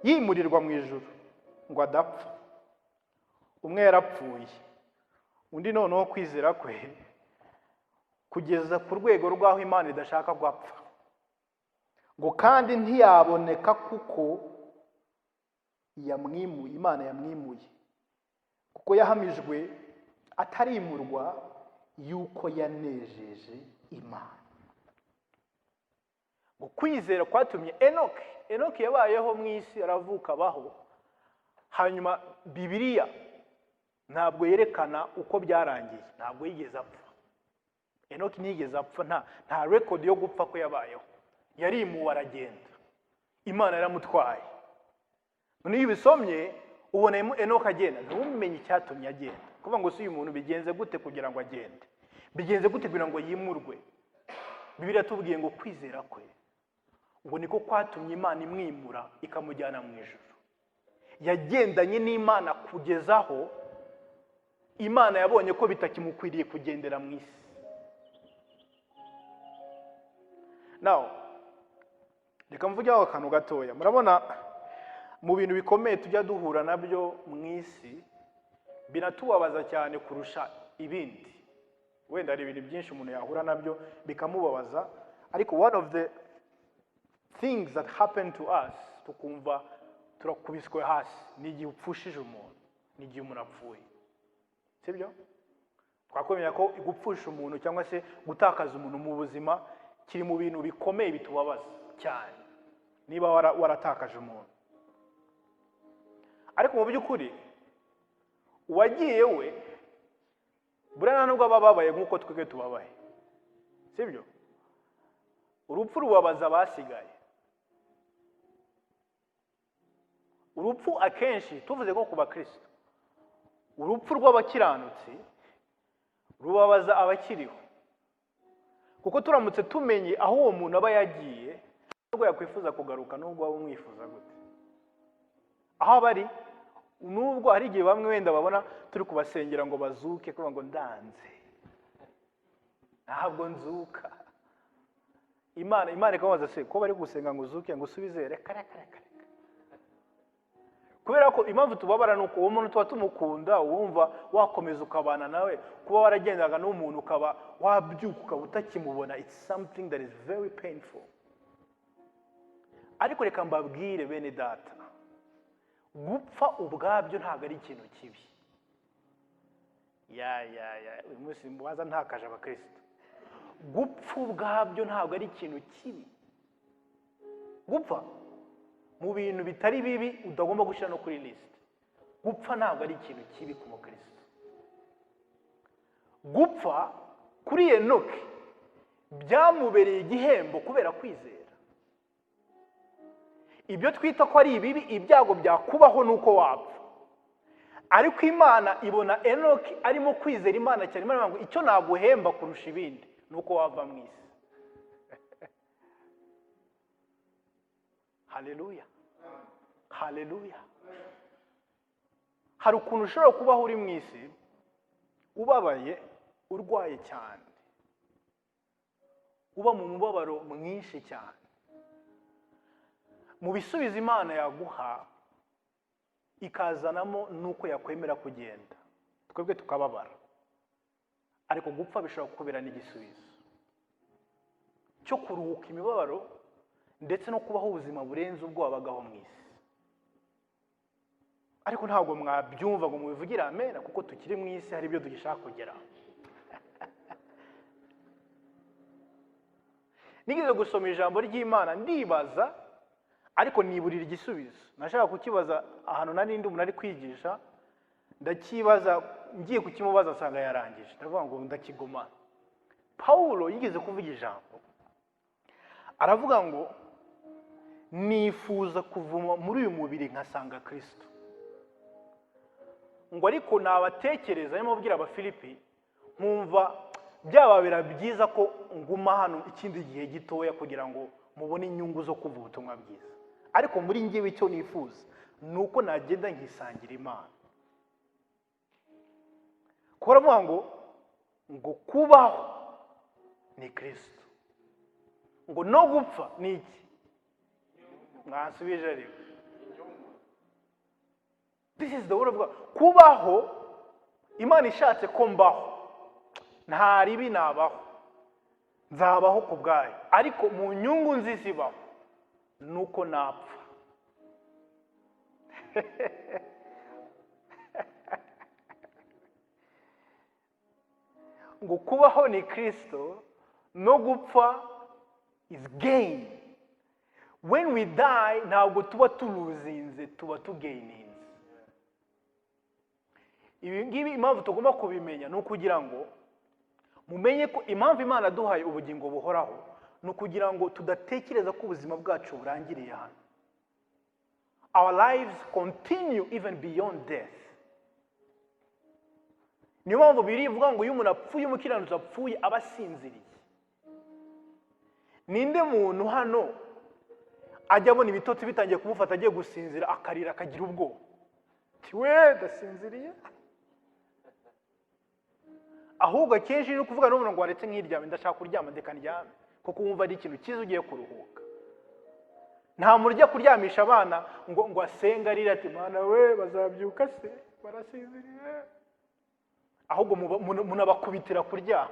A: yimurirwa mu ijuru ngo adapfa. Umwe yarapfuye, undi noneho kwizera kwe kugeza ku rwego rw'aho Imana idashaka ko apfa. Ngo kandi ntiyaboneka kuko yamwimuye, Imana yamwimuye, kuko yahamijwe atarimurwa yuko yanejeje Imana. Ngo kwizera kwatumye Enoki, Enoki yabayeho mu isi, aravuka, abaho, hanyuma Bibiliya ntabwo yerekana uko byarangiye. Ntabwo yigeze apfa. Enoki ntiyigeze apfa, nta record yo gupfa ko yabayeho. Yarimuwe aragenda, Imana yaramutwaye. None iyo ubisomye ubona Enoki agenda, ntumenye icyatumye agenda, kuvuga ngo si uyu muntu bigenze gute kugira ngo agende, bigenze gute kugira ngo yimurwe? Bibiliya tubwiye ngo kwizera kwe ngo niko kwatumye Imana imwimura ikamujyana mu ijuru. Yagendanye n'Imana kugeza aho Imana yabonye ko bitakimukwiriye kugendera mu isi. Now reka mvugeho akantu gatoya. Murabona mu bintu bikomeye tujya duhura nabyo mu isi, binatubabaza cyane kurusha ibindi, wenda hari ibintu byinshi umuntu yahura nabyo bikamubabaza, ariko one of the things that happen to us tukumva turakubiswe hasi ni igihe upfushije umuntu, ni igihe umuntu apfuye, sibyo? Twakwemera ko gupfusha umuntu cyangwa se gutakaza umuntu mu buzima kiri mu bintu bikomeye bitubabaza cyane, niba waratakaje umuntu. Ariko mu by'ukuri uwagiye we buriya nta nubwo aba ababaye nk'uko twebwe tubabaye, sibyo? Urupfu rubabaza abasigaye. Urupfu akenshi tuvuze ko ku bakristo, urupfu rw'abakiranutsi rubabaza abakiriho, kuko turamutse tumenye aho uwo muntu aba yagiye, nubwo yakwifuza kugaruka, nubwo waba umwifuza gute, aho aba ari, nubwo hari igihe bamwe wenda babona turi kubasengera ngo bazuke, kuvuga ngo ndanze ntabwo nzuka, Imana ikababaza se ko bari gusenga ngo uzuke, ngo usubize? Reka reka reka reka. Kubera ko impamvu tubabara ni uko uwo muntu tuba tumukunda, wumva wakomeza ukabana nawe. Kuba waragendaga n'umuntu ukaba wabyuka ukaba utakimubona, it's something that is very painful. Ariko reka mbabwire bene data, gupfa ubwabyo ntabwo ari ikintu kibi. Ya ya ya, uyu munsi mbaza ntakaje abakristo. Gupfa ubwabyo ntabwo ari ikintu kibi. Gupfa mu bintu bitari bibi utagomba gushyira no kuri lisite. Gupfa ntabwo ari ikintu kibi ku mukristo. Gupfa kuri Enoki byamubereye igihembo kubera kwizera. Ibyo twita ko ari ibibi, ibyago byakubaho ni uko wapfa, ariko Imana ibona Enoki arimo kwizera Imana cyane. Imana ivuga ngo: "Icyo naguhemba kurusha ibindi ni uko wava mu isi." Haleluya, haleluya! Hari ukuntu ushobora kubaho uri mu isi, ubabaye, urwaye cyane, uba mu mubabaro mwinshi cyane. Mu bisubizo Imana yaguha, ikazanamo n'uko yakwemera kugenda, twebwe tukababara, ariko gupfa bishobora kukubera n'igisubizo cyo kuruhuka imibabaro, ndetse no kubaho ubuzima burenze ubwo wabagaho mu isi. Ariko ntabwo mwabyumva ngo mubivugire amena, kuko tukiri mu isi, hari ibyo tugishaka kugeraho. Nigeze gusoma ijambo ry'Imana, ndibaza, ariko niburira igisubizo. Nashaka kukibaza ahantu nari ndi, umuntu ari kwigisha, ndakibaza, ngiye kukimubaza asanga yarangije. Ndavuga ngo ndakiguma. Pawulo yigeze kuvuga ijambo, aravuga ngo: "Nifuza kuvuma muri uyu mubiri nkasanga Kirisito." Ngo ariko nabatekereza, arimo abwira Abafilipi, nkumva byababera byiza ko nguma hano ikindi gihe gitoya kugira ngo mubone inyungu zo kuvuga ubutumwa bwiza, ariko muri njyewe icyo nifuza ni uko nagenda nkisangira Imana. Kuko aravuga ngo kubaho ni Kirisito, ngo no gupfa ni iki? Mwansubije ariko. This is the word of God. Kubaho, Imana ishatse ko mbaho, nta ribi nabaho, nzabaho ku bwayo, ariko mu nyungu nziza ibaho ni uko napfa. Ngo kubaho ni Kirisito, no gupfa is gain. When we die, ntabwo tuba turuzinze, tuba tugaininze. Ibi ngibi impamvu tugomba kubimenya ni ukugira ngo mumenye ko impamvu Imana yaduhaye ubugingo buhoraho ni ukugira ngo tudatekereza ko ubuzima bwacu burangiriye hano. Our lives continue even beyond death. Niyo mpamvu birivuga ngo iyo umuntu apfuye, umukiranutsi apfuye, aba asinziriye. Ninde muntu hano ajya abona ibitotsi bitangiye kumufata, agiye gusinzira, akarira, akagira ubwoba, ati: "We, ndasinziriye"? Ahubwo akenshi ni ukuvuga n'umuntu ngo: "Waretse nk'iryame, ndashaka kuryama, ndeka ndyame," kuko wumva ari ikintu cyiza ugiye kuruhuka. Nta muntu ujya kuryamisha abana ngo asenge arira ati: "Mwana we, bazabyuka se, barasinziriye." Ahubwo munabakubitira kuryama,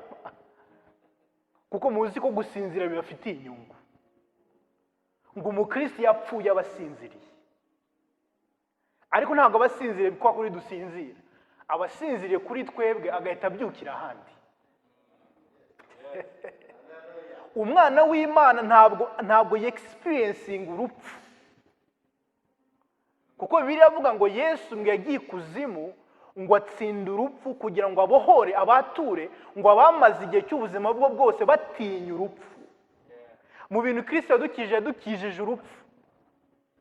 A: kuko muzi ko gusinzira bibafitiye inyungu. Ngo umukristo yapfuye aba asinziriye, ariko ntabwo aba asinziriye kwa kuri dusinzira. Aba asinziriye kuri twebwe, agahita abyukira ahandi. Umwana w'Imana ntabwo yexperiencinga urupfu, kuko Bibiliya avuga ngo Yesu ngo yagiye ikuzimu ngo atsinde urupfu kugira ngo abohore abature, ngo abamaze igihe cy'ubuzima bwe bwose batinya urupfu. Mu bintu Kirisito yadukijije, yadukijije urupfu.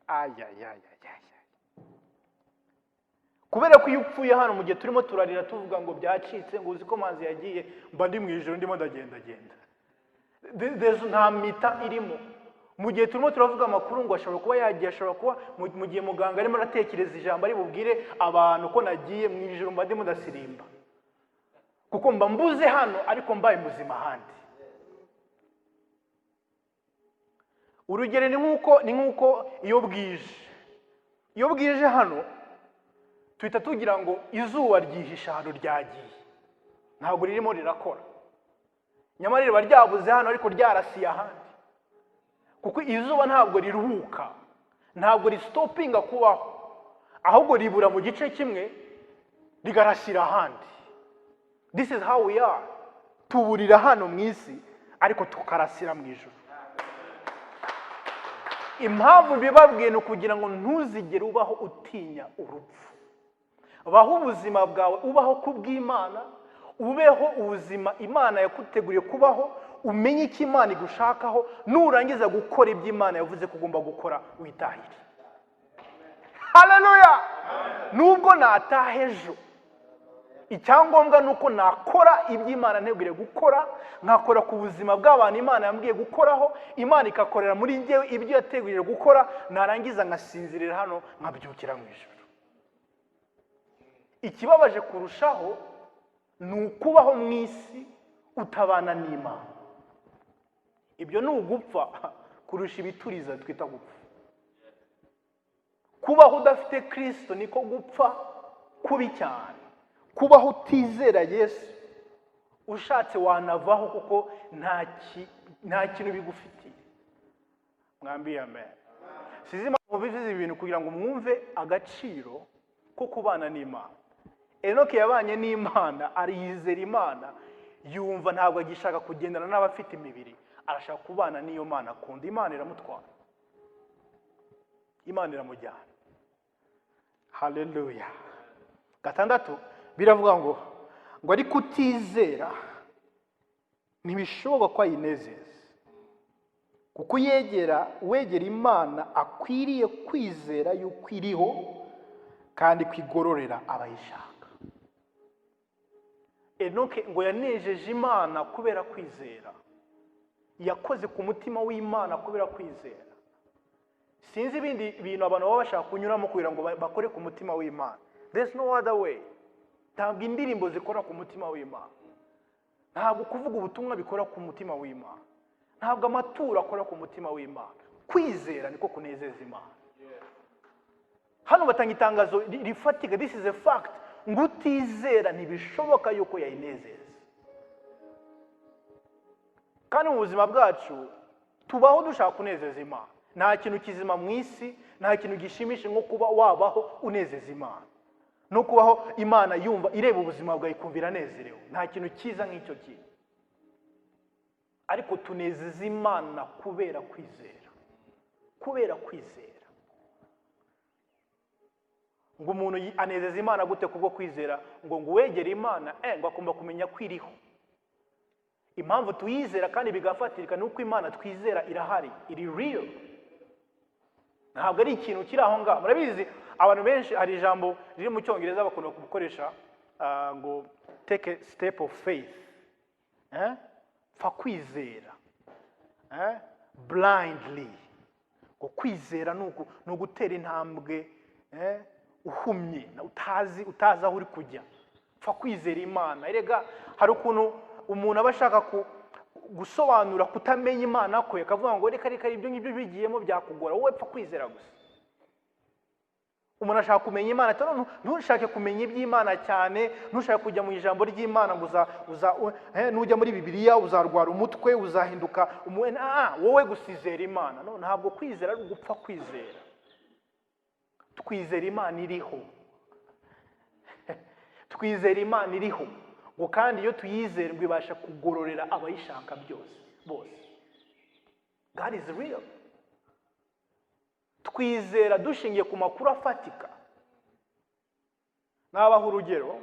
A: Ayayayayaya! Kubera ko iyo upfuye hano, mu gihe turimo turarira tuvuga ngo byacitse, ngo uzi ko Manzi yagiye, mba ndi mu ijoro, ndimo ndagendagenda. Nta mita irimo. Mu gihe turimo turavuga amakuru ngo ashobora kuba yagiye, ashobora kuba mu gihe muganga arimo aratekereza ijambo ari bubwire abantu ko nagiye mu ijoro, mba ndimo ndasirimba, kuko mba mbuze hano ariko mbaye muzima ahandi. Urugero ni nk'uko iyo bwije hano, tuhita tugira ngo izuba ryihishe ahantu ryagiye, ntabwo ririmo rirakora, nyamara riba ryabuze hano ariko ryarasiye ahandi, kuko izuba ntabwo riruhuka, ntabwo risitopinga kubaho, ahubwo ribura mu gice kimwe rigarasira ahandi. This is how we are. Tuburira hano mu isi, ariko tukarasira mu ijuru. Impamvu bibabwiye ni ukugira ngo ntuzigere ubaho utinya urupfu. Baho ubuzima bwawe, ubaho ku bw'Imana, ubeho ubuzima Imana yaguteguriye kubaho, umenye icyo Imana igushakaho. Nurangiza gukora ibyo Imana yavuze ko ugomba gukora, witahire. Haleluya! Nubwo nataha ejo, icyangombwa ni uko nakora ibyo Imana nteguriye gukora, nkakora ku buzima bw'abantu Imana yambwiye gukoraho, Imana igakorera muri njyewe ibyo yateguriye gukora, narangiza nkasinzirira hano, nkabyukira mu ijuru. Ikibabaje kurushaho ni ukubaho mu isi utabana n'Imana. Ibyo ni ugupfa kurusha ibituriza twita gupfa. Kubaho udafite Kirisito niko gupfa kubi cyane. Kubaho utizera Yesu, ushatse wanavaho, kuko nta kintu bigufitiye. Mwambiye amen. Sizi impamvu bivuze ibi bintu, kugira ngo mwumve agaciro ko kubana n'Imana. Enoki yabanye n'Imana, ariyizera Imana, yumva ntabwo agishaka kugendana n'abafite imibiri, arashaka kubana n'iyo Mana akunda. Imana iramutwara, Imana iramujyana. Haleluya! Gatandatu biravuga ngo ariko utizera ntibishoboka ko ayinezeza, kuko uyegera, uwegera Imana akwiriye kwizera yuko iriho, kandi ko igororera abayishaka. Enoke ngo yanejeje Imana kubera kwizera, yakoze ku mutima w'Imana kubera kwizera. Sinzi ibindi bintu abantu baba bashaka kunyuramo kugira ngo bakore ku mutima w'Imana. There's no other way. Ntabwo indirimbo zikora ku mutima w'Imana, ntabwo kuvuga ubutumwa bikora ku mutima w'Imana, ntabwo amaturo akora ku mutima w'Imana. Kwizera niko kunezeza Imana. Hano batanga itangazo rifatika. This is a fact, ngo utizera ntibishoboka yuko yayinezeza. Kandi mu buzima bwacu tubaho dushaka kunezeza Imana. Nta kintu kizima mu isi, nta kintu gishimisha nko kuba wabaho unezeza Imana, no kubaho Imana yumva, ireba ubuzima bwawe ikumva iranezerewe. Nta kintu cyiza nk'icyo kintu. Ariko tunezeza Imana kubera kwizera, kubera kwizera. Ngo umuntu anezeza Imana gute kubwo kwizera? Ngo uwegere Imana ngo agomba kumenya ko iriho. Impamvu tuyizera kandi bigafatirika ni uko Imana twizera irahari, iri real, ntabwo ari ikintu kiri aho ngaho. Murabizi, abantu benshi hari ijambo riri mu Cyongereza bakunda gukoresha, ngo "take a step of faith", eh? Pfa kwizera, eh? Blindly. Ngo kwizera ni ugutera intambwe uhumye, utazi aho uri kujya. Pfa kwizera Imana. Erega hari ukuntu umuntu aba ashaka gusobanura kutamenya Imana kwe, akavuga ngo reka reka, ibyo ngibyo bigiyemo byakugora, wowe pfa kwizera gusa. Umuntu ashaka kumenya Imana ati, "No, ntushake kumenya iby'Imana cyane, ntushake kujya mu ijambo ry'Imana ngo nujya muri Bibiliya uzarwara umutwe, uzahinduka wowe gusa izera Imana." No, ntabwo kwizera ari ugupfa kwizera. Twizera Imana iriho, twizera Imana iriho, ngo kandi iyo tuyizera ngo ibasha kugororera abayishaka byose bose. God is real. Twizera dushingiye ku makuru afatika. Nabaha urugero: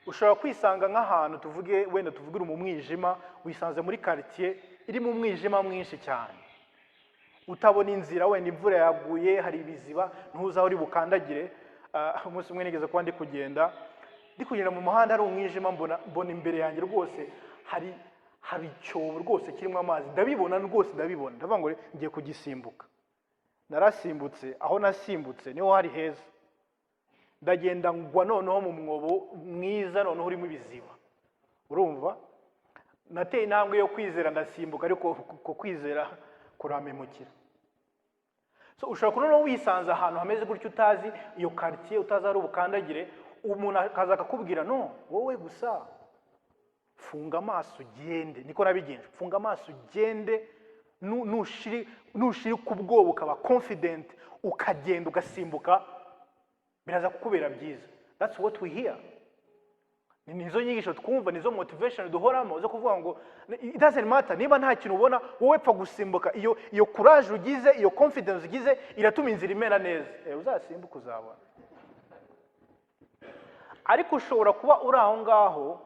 A: ushobora kwisanga nk'ahantu, tuvuge wenda, tuvuge uri mu mwijima, wisanze muri karitsiye irimo umwijima mwinshi cyane, utabona inzira, wenda imvura yaguye, hari ibiziba, ntuzi aho uri bukandagire. Umunsi umwe nigeze kuba ndi kugenda mu muhanda, hari umwijima, mbona imbere yanjye rwose hari icyobo rwose kirimo amazi. Ndabibona rwose, ndabibona, ndavuga ngo ngiye kugisimbuka. Narasimbutse. Aho nasimbutse niho hari heza, ndagenda ngwa noneho mu mwobo mwiza, noneho urimo ibiziba. Urumva, nateye intambwe yo kwizera, ndasimbuka, ariko ku kwizera kurampemukira. So ushobora kuba noneho wisanze ahantu hameze gutyo, utazi iyo karitsiye, utazi aho uri bukandagire, umuntu akaza akakubwira: "No, wowe gusa funga amaso ugende." Niko nabigenje: funga amaso ugende, nushirika ubwoba, ukaba confident, ukagenda ugasimbuka, biraza kukubera byiza. That's what we hear. Nizo nyigisho twumva, nizo motivation duhoramo zo kuvuga ngo it doesn't matter niba nta kintu ubona, wowe pfa gusimbuka. Iyo courage ugize, iyo confidence ugize, iratuma inzira imera neza. Uzasimbuka uzabona. Ariko ushobora kuba uri aho ngaho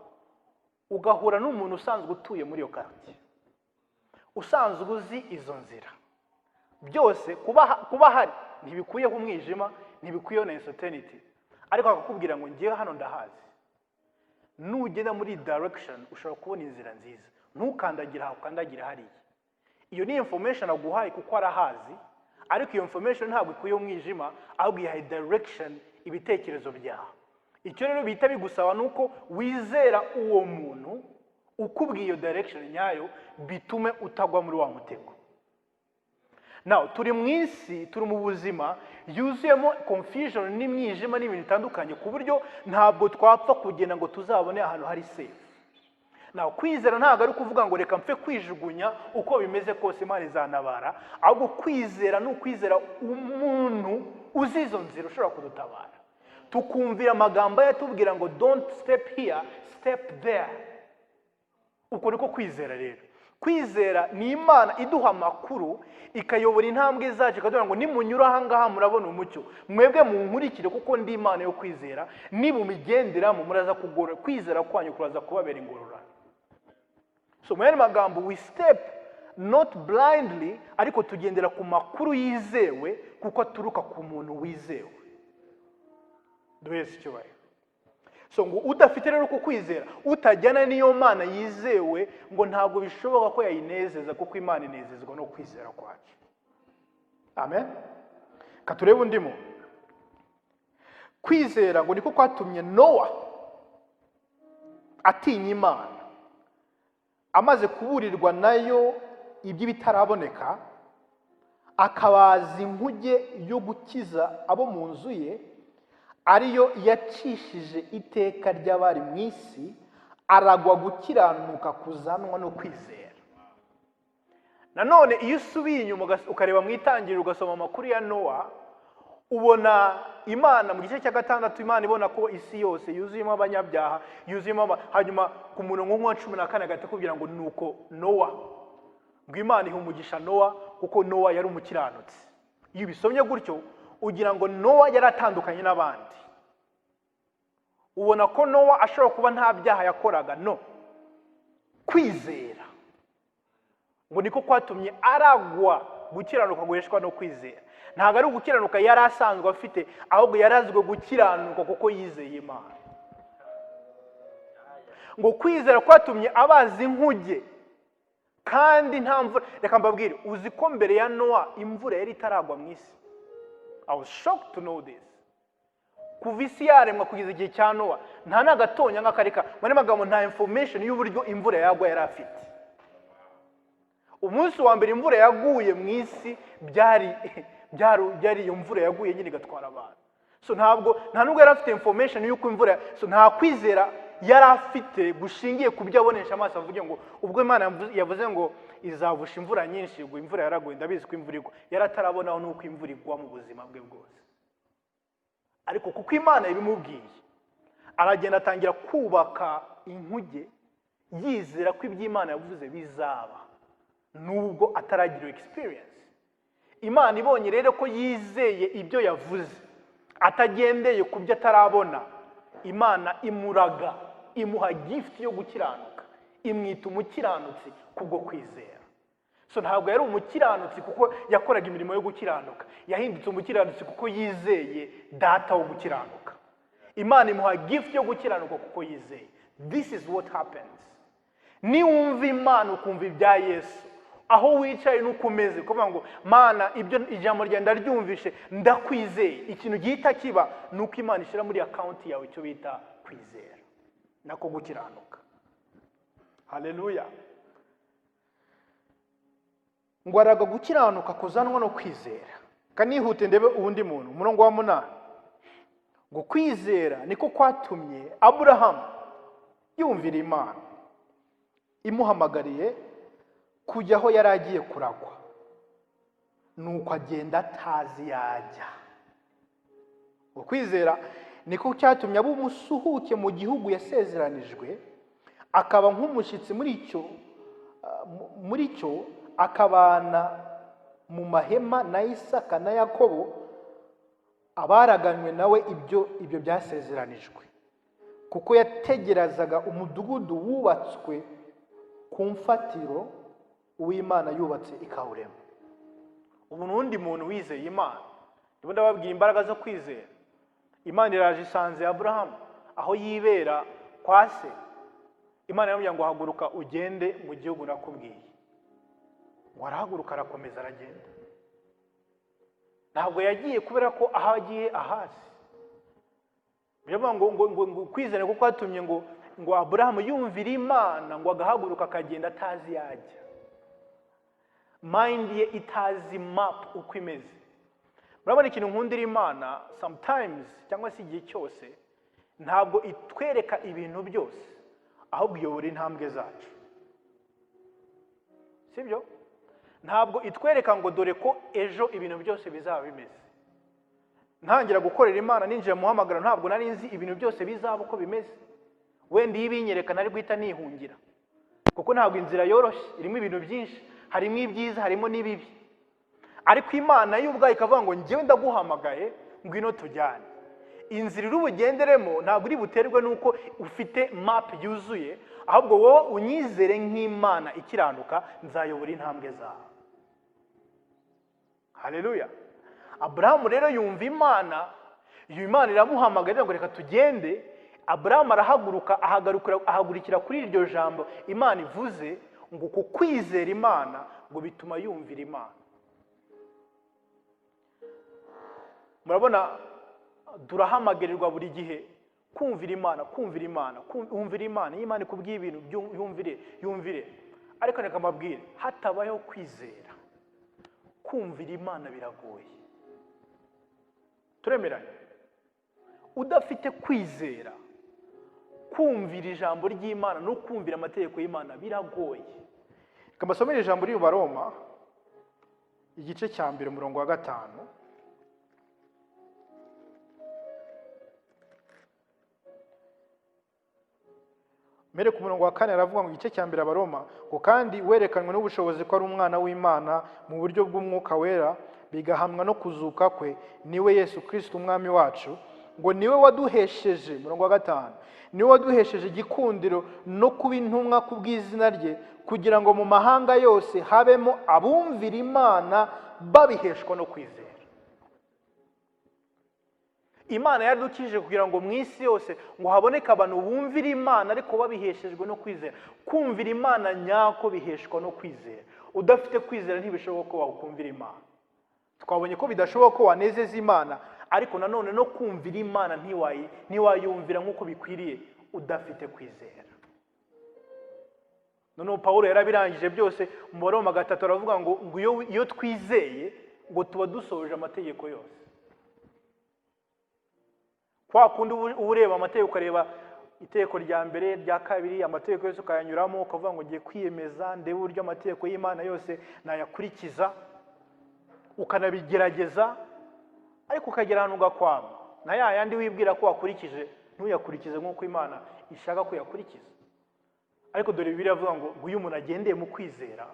A: ugahura n'umuntu usanzwe utuye muri iyo quartier, usanzwe uzi izo nzira byose. Kuba hari ntibikuyeho umwijima, ntibikuyeho na uncertainty, ariko akakubwira ngo ngewe hano ndahazi, nugenda muri iyi direction ushobora kubona inzira nziza, ntukandagire aha, ukandagire hariya. Iyo ni information aguhaye kuko arahazi, ariko iyo information ntabwo ikuyeho umwijima, ahubwo ihaye direction ibitekerezo byawe. Icyo rero bihita bigusaba ni uko wizera uwo muntu ukubwiye iyo direction nyayo, bitume utagwa muri wa mutego. Now turi mu isi, turi mu buzima yuzuyemo confusion n'imyijima n'ibintu bitandukanye, ku buryo ntabwo twapfa kugenda ngo tuzabone ahantu hari safe. Now kwizera ntabwo ari ukuvuga ngo reka mpfe kwijugunya, uko bimeze kose Imana izantabara, ahubwo kwizera ni ukwizera umuntu uzi izo nzira, ushobora kudutabara, tukumvira amagambo ye atubwira ngo don't step here, step there. Uko niko kwizera. Rero kwizera ni Imana iduha amakuru, ikayobora intambwe zacu, ikatubwira ngo nimunyura aha ngaha murabona umucyo, mwebwe munkurikire kuko ndi Imana yo kwizera, nimumigenderamo muraza kugora kwizera kwanyu kuraza kubabera ingororano. So mu yandi magambo, we step not blindly, ariko tugendera ku makuru yizewe kuko aturuka ku muntu wizewe. Duhese icyubahiro. So ngo udafite rero uko kwizera, utajyana n'iyo Mana yizewe, ngo ntabwo bishoboka ko yayinezeza, kuko Imana inezezwa no kwizera kwacu. Amen. Ka turebe undi muntu. Kwizera ngo niko kwatumye Nowa atinya Imana, amaze kuburirwa nayo iby'ibitaraboneka, akabaza inkuge yo gukiza abo mu nzu ye, ariyo yacishije iteka ry'abari mu isi, aragwa gukiranuka kuzanwa no kwizera. Nanone iyo usubiye inyuma ukareba mu itangiriro, ugasoma amakuru ya Nowa, ubona Imana mu gice cya gatandatu, Imana ibona ko isi yose yuzuyemo abanyabyaha, yuzuyemo hanyuma ku murongo wa 14 agahita akubwira ngo nuko Nowa, ngo Imana iha umugisha Nowa kuko Nowa yari umukiranutsi. Iyo ubisomye gutyo ugira ngo Nowa yari atandukanye n'abandi, ubona ko Nowa ashobora kuba nta byaha yakoraga. No kwizera ngo niko kwatumye aragwa gukiranuka guheshwa no kwizera. Ntabwo ari ugukiranuka yari asanzwe afite, ahubwo yarazwe gukiranuka kuko yizeye Imana. Ngo kwizera kwatumye abaza inkuge kandi nta mvura. Reka mbabwire, uzi ko mbere ya Nowa imvura yari itaragwa mu isi? I was shocked to know this. Kuva isi yaremwa kugeza igihe cya Nowa, nta n'agatonya nk'akareka muri magambo, nta information y'uburyo imvura yagwa yari afite. Umunsi wa mbere imvura yaguye mu isi, byari iyo mvura yaguye nyine igatwara abantu. So ntabwo, nta nubwo yari afite information y'uko imvura. So nta kwizera yari afite gushingiye ku byo abonesha amaso, avuge ngo ubwo Imana yavuze ngo izavusha imvura nyinshi, ubwo imvura yaraguye, ndabizi ko imvura igwa. Yari atarabonaho n'uko imvura igwa mu buzima bwe bwose, ariko kuko Imana ibimubwiye, aragenda atangira kubaka inkuge yizera ko ibyo Imana yavuze bizaba, nubwo ataragira experience. Imana ibonye rero ko yizeye ibyo yavuze atagendeye ku byo atarabona, Imana imuraga, imuha gift yo gukiranuka, imwita umukiranutsi kubwo kwizera. So ntabwo yari umukiranutsi kuko yakoraga imirimo yo gukiranuka, yahindutse umukiranutsi kuko yizeye Data wo gukiranuka. Imana imuha gift yo gukiranuka kuko yizeye. This is what happens niwumva Imana, ukumva ibya Yesu, aho wicaye n'uko umeze, kuvuga ngo Mana, ibyo ijambo ryawe ndaryumvishe, ndakwizeye. Ikintu gihita kiba ni uko Imana ishyira muri account yawe icyo bita kwizera, nako gukiranuka. Haleluya. Ngo araga gukiranuka kuzanwa no kwizera. Kanihute ndebe uwundi muntu, umurongo wa 8, ngo kwizera niko kwatumye Aburahamu yumvira Imana imuhamagariye kujya aho yari agiye kuragwa, nuko agenda atazi yajya. Ngo kwizera Niko cyatumye aba umusuhuke mu gihugu yasezeranijwe, akaba nk'umushyitsi muri cyo, akabana mu mahema na Isaka na Yakobo, abaraganywe nawe ibyo byasezeranijwe, kuko yategerezaga umudugudu wubatswe ku mfatiro, uw'Imana yubatse ikawurema. Ubu n'undi muntu wizeye Imana. Ndimo ndababwira imbaraga zo kwizera. Imana iraje isanze Aburahamu aho yibera kwa se. Imana iramubwira ngo: "Haguruka ugende mu gihugu nakubwiye." Ngo arahaguruka, arakomeza, aragenda. Ntabwo yagiye kubera ko aho agiye ahazi. Biravuga ngo kwizera kuko kwatumye ngo Aburahamu yumvira Imana, ngo agahaguruka akagenda atazi yajya, mind ye itazi map uko imeze. Murabona, ikintu nkundira Imana sometimes, cyangwa se igihe cyose, ntabwo itwereka ibintu byose, ahubwo iyobora intambwe zacu, sibyo? Ntabwo itwereka ngo dore ko ejo ibintu byose bizaba bimeze. Ntangira gukorera Imana, ninjira mu muhamagaro, ntabwo nari nzi ibintu byose bizaba uko bimeze. Wenda iyo ibinyereka nari guhita nihungira, kuko ntabwo inzira yoroshye, irimo ibintu byinshi, harimo ibyiza, harimo n'ibibi. Ariko Imana yo ubwayo ikavuga ngo: "Njyewe ndaguhamagaye, ngwino tujyane." Inzira uri bugenderemo ntabwo uri buterwe n'uko ufite map yuzuye, ahubwo wowe unyizere nk'Imana ikiranuka, nzayobora intambwe zawe. Haleluya! Aburahamu rero yumva Imana, iyo Imana iramuhamagara ngo: "Reka tugende." Aburahamu arahaguruka, ahagurukira kuri iryo jambo Imana ivuze. Ngo ku kwizera Imana ngo bituma yumvira Imana. Murabona, turahamagarirwa buri gihe kumvira Imana, kumvira Imana, kumvira Imana. Iyo Imana ikubwiye ibintu, yumvire, yumvire. Ariko reka mbabwire, hatabayeho kwizera, kumvira Imana biragoye. Turemeranya? Udafite kwizera, kumvira ijambo ry'Imana no kumvira amategeko y'Imana biragoye. Reka mbasomere ijambo riri mu Baroma, igice cya 1, umurongo wa 5. Mbere ku murongo wa 4 aravuga ngo, igice cya 1 Abaroma, ngo: "Kandi werekanwe n'ubushobozi ko ari umwana w'Imana mu buryo bw'Umwuka Wera, bigahamwa no kuzuka kwe, niwe Yesu Kristo Umwami wacu." Ngo niwe waduhesheje, umurongo wa 5, niwe waduhesheje igikundiro no kuba intumwa ku bw'izina rye, kugira ngo mu mahanga yose habemo abumvira Imana babiheshwa no kwizera. Imana yaradukijije kugira ngo mu isi yose ngo haboneke abantu bumvira Imana, ariko babiheshejwe no kwizera. Kumvira Imana nyako biheshwa no kwizera. Udafite kwizera ntibishoboka ko wakumvira Imana. Twabonye ko bidashoboka ko wanezeza Imana, ariko nanone no kumvira Imana ntiwayumvira nk'uko bikwiriye udafite kwizera. Noneho Pawulo yarabirangije byose mu Baroma 3, aravuga ngo iyo twizeye ngo tuba dusohoje amategeko yose. Kwa kundi uba ureba amategeko, ukareba itegeko rya mbere, rya kabiri, amategeko yose ukayanyuramo, ukavuga ngo ngiye kwiyemeza ndebe uburyo amategeko y'Imana yose nayakurikiza, ukanabigerageza, ariko ukagera ahantu ugakwama, na ya yandi wibwira ko wakurikije ntuyakurikize nk'uko Imana ishaka kuyakurikiza. Ariko dore Bibiliya iravuga ngo iyo umuntu agendeye mu kwizera,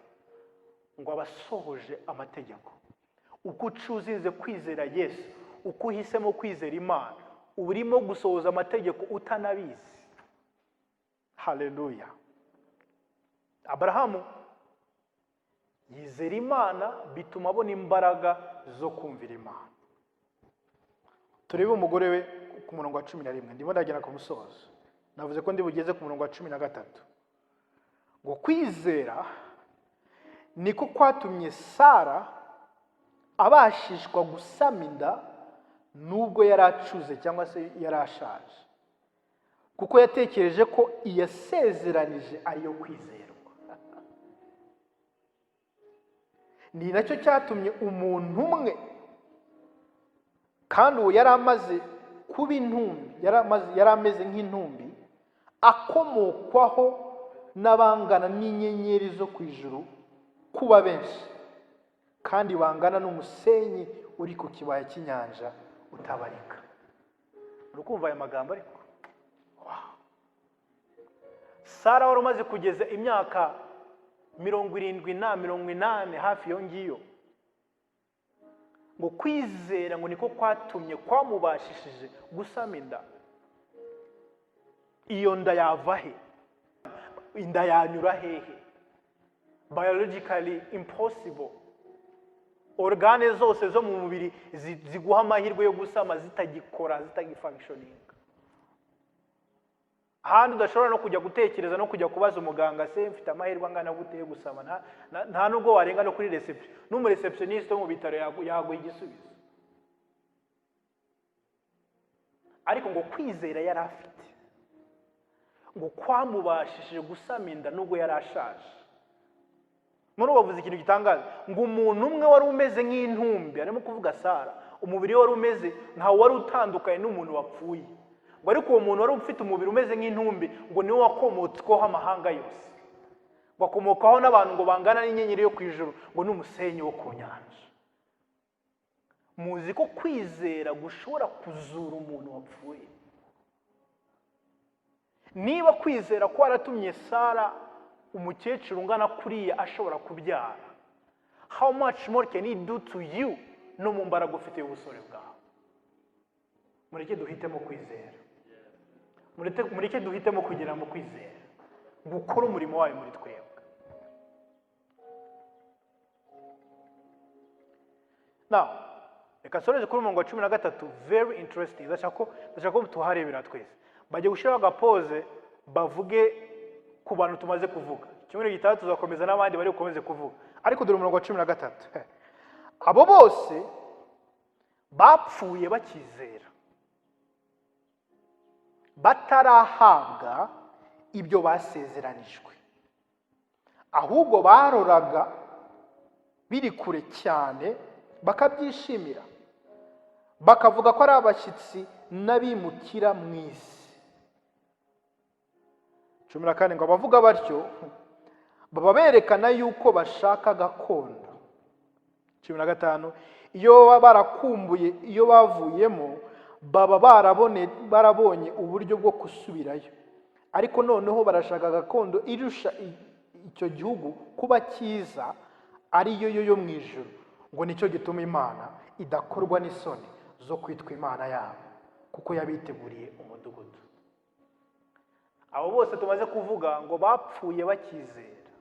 A: ngo aba asohoje amategeko. Uko ucuzinze kwizera Yesu, uko uhisemo kwizera Imana, uba urimo gusohoza amategeko utanabizi. Haleluya! Aburahamu yizera Imana, bituma abona imbaraga zo kumvira Imana. Turebe umugore we ku murongo wa 11. Ndimo ndagera ku musozo, navuze ko ndi bugeze ku murongo wa 13. Ngo kwizera niko kwatumye Sara abashishwa gusama inda, nubwo yari acuze cyangwa se yari ashaje, kuko yatekereje ko iyasezeranije ariyo kwizerwa. Ni nacyo cyatumye umuntu umwe, kandi uwo yari amaze kuba intumbi, yari ameze nk'intumbi, akomokwaho n'abangana n'inyenyeri zo ku ijuru kuba benshi, kandi bangana n'umusenyi uri ku kibaya cy'inyanja utabarika. Uri kumva aya magambo? Ariko wow. Sara wari umaze kugeza imyaka 70 na 80, hafi iyo ngiyo, ngo kwizera ngo niko kwatumye, kwamubashishije gusama inda. Iyo nda yava he? Inda yanyura hehe? Biologically impossible. Organe zose zo mu mubiri ziguha amahirwe yo gusama zitagikora, zitagifunctioninga. Ahandi udashobora no kujya gutekereza no kujya kubaza umuganga: "Se mfite amahirwe angana gute yo gusama?" Nta nubwo warenga no kuri reception, n'umureceptioniste wo mu bitaro yaguha igisubizo. Ariko ngo kwizera yari afite ngo kwamubashishije gusama inda nubwo yari ashaje. None bavuze ikintu gitangaza, ngo umuntu umwe wari umeze nk'intumbi, arimo kuvuga Sara, umubiri we wari umeze ntawe wari utandukanye n'umuntu wapfuye, ngo ariko uwo muntu wari ufite umubiri umeze nk'intumbi ngo niwe wakomotsweho amahanga yose, ngo akomokaho n'abantu ngo bangana n'inyenyeri yo ku ijuru, ngo n'umusenyi wo ku nyanja. Muzi ko kwizera gushobora kuzura umuntu wapfuye? Niba kwizera kwaratumye Sara, umukecuru ungana kuriya, ashobora kubyara, how much more can he do to you no mu mbaraga ufite y'ubusore bwawe? Mureke duhitemo kwizera. Mureke duhitemo kugira mu kwizera gukora umurimo wayo muri twebwe. Now reka nsoreze kuri umurongo wa 13, very interesting. Ndashaka ko tuharebera twese. Bagiye gushyiraho agapoze, bavuge ku bantu tumaze kuvuga. Icyumweru gitaha tuzakomeza n'abandi bari bukomeze kuvuga. Ariko dore umurongo wa 13: "Abo bose bapfuye bakizera, batarahabwa ibyo basezeranijwe, ahubwo baroraga biri kure cyane bakabyishimira, bakavuga ko ari abashyitsi n'abimukira mu isi." 14, ngo abavuga batyo baba berekana yuko bashaka gakondo. 15, iyo baba barakumbuye iyo bavuyemo, baba barabonye uburyo bwo gusubirayo. Ariko noneho barashaka gakondo irusha icyo gihugu kuba cyiza, ariyo yo mu ijuru. Ngo nicyo gituma Imana idakorwa n'isoni zo kwitwa Imana yabo, kuko yabiteguriye umudugudu. Abo bose tumaze kuvuga ngo bapfuye bakizera,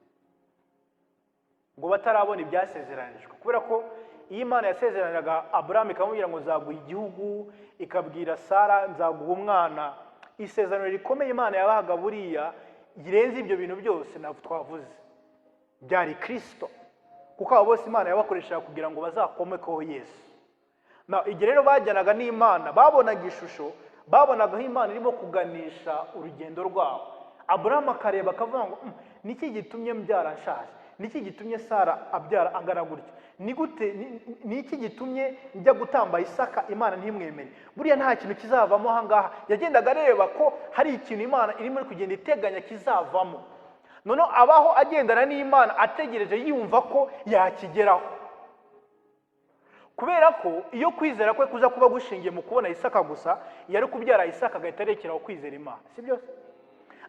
A: ngo batarabona ibyasezeranijwe, kubera ko iyo Imana yasezeraniraga Aburahamu ikamubwira ngo nzaguha igihugu, ikabwira Sara nzaguha umwana, isezerano rikomeye Imana yabahaga buriya rirenze ibyo bintu byose ntabwo twavuze byari Kirisito, kuko abo bose Imana yabakoreshaga kugira ngo bazakomekeho Yesu. Na igihe rero bajyanaga n'Imana, babonaga ishusho, babonaga aho Imana irimo kuganisha urugendo rwabo. Aburahamu akareba akavuga ngo: Niki gitumye mbyara nshaje? Niki gitumye Sara abyara angana gutya? Ni gute? Ni iki gitumye njya gutamba Isaka Imana ntimwemere? Buriya nta kintu kizavamo aha ngaha." Yagendaga areba ko hari ikintu Imana irimo kugenda iteganya kizavamo. Noneho abaho agendana n'Imana, ategereje, yumva ko yakigeraho, kubera ko iyo kwizera kwe kuza kuba gushingiye mu kubona Isaka gusa, yari kubyara Isaka agahita arekeraho kwizera Imana, si byose?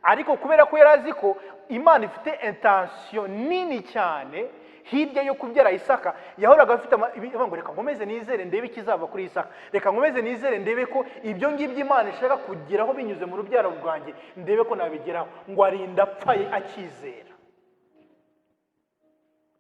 A: Ariko kubera ko yari azi ko Imana ifite intention nini cyane hirya yo kubyara Isaka, yahoraga afite ngo reka nkomeze nizere ndebe ikizava kuri Isaka, reka nkomeze nizere ndebe ko ibyo ngibyo Imana ishaka kugeraho binyuze mu rubyaro rwanjye, ndebe ko nabigeraho. Ngo arinda apfa akizera.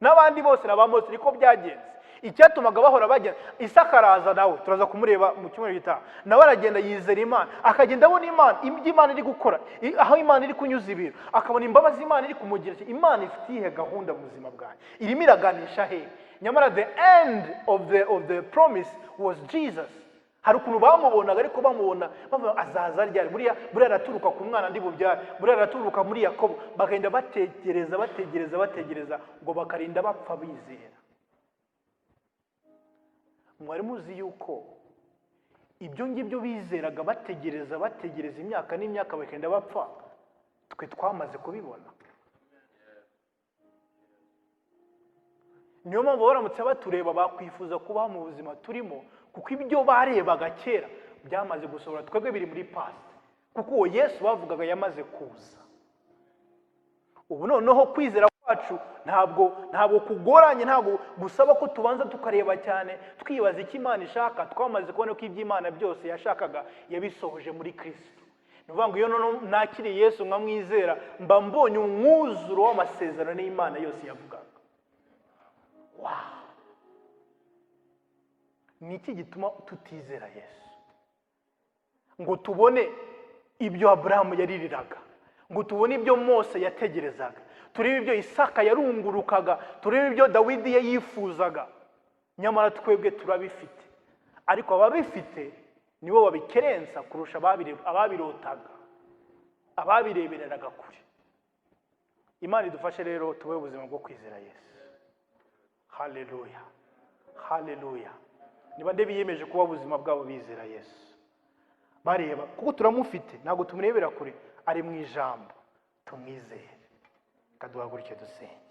A: N'abandi bose na ba Mose niko byagenze. Icyatumaga bahora bagenda, Isaka araza nawe turaza kumureba mu cyumweru gitaha, nawe aragenda yizera Imana, akagenda abona Imana, ibyo Imana iri gukora, aho Imana iri kunyuza ibintu, akabona imbabazi Imana iri kumugira. Ati, "Imana ifite iyihe gahunda mu buzima bwanjye? Irimo iraganisha hehe?" Nyamara the end of the promise was Jesus. Hari ukuntu bamubonaga, ariko bamubona bavuga azaza ryari? Buriya araturuka ku mwana ndi bubyare, buriya araturuka muri Yakobo. Bakagenda bategereza, bategereza, bategereza, ngo bakarinda bapfa bizera. Mwari muzi yuko ibyo ngibyo bizeraga, bategereza, bategereza imyaka n'imyaka, bakagenda bapfa, twe twamaze kubibona? Niyo mpamvu baramutse batureba bakwifuza kubaho mu buzima turimo, kuko ibyo barebaga kera Byamaze gusohora. Twebwe biri muri past, kuko uwo Yesu bavugaga yamaze kuza. Ubu noneho kwizera kwacu ntabwo kugoranye, ntabwo gusaba ko tubanza tukareba cyane, twibaza icyo Imana ishaka. Twamaze kubona ko iby'Imana byose yashakaga yabisohoje muri Kirisito. Ni ukuvuga ngo iyo noneho nakiriye Yesu nkamwizera, mba mbonye umwuzuro w'amasezerano n'Imana yose yavugaga. Wow! Ni iki gituma tutizera Yesu ngo tubone ibyo Aburahamu yaririraga, ngo tubone ibyo Mose yategerezaga, turebe ibyo Isaka yarungurukaga, turebe ibyo Dawidi yifuzaga? Nyamara twebwe turabifite, ariko ababifite nibo babikerensa kurusha ababirotaga, ababirebereraga kure. Imana idufashe rero tube ubuzima bwo kwizera Yesu. Haleluya, haleluya! Niba nde biyemeje kuba ubuzima bwabo bizera Yesu, bareba, kuko turamufite, ntabwo tumurebera kure, ari mu ijambo, tumwizere. Reka duhaguruke dusenge.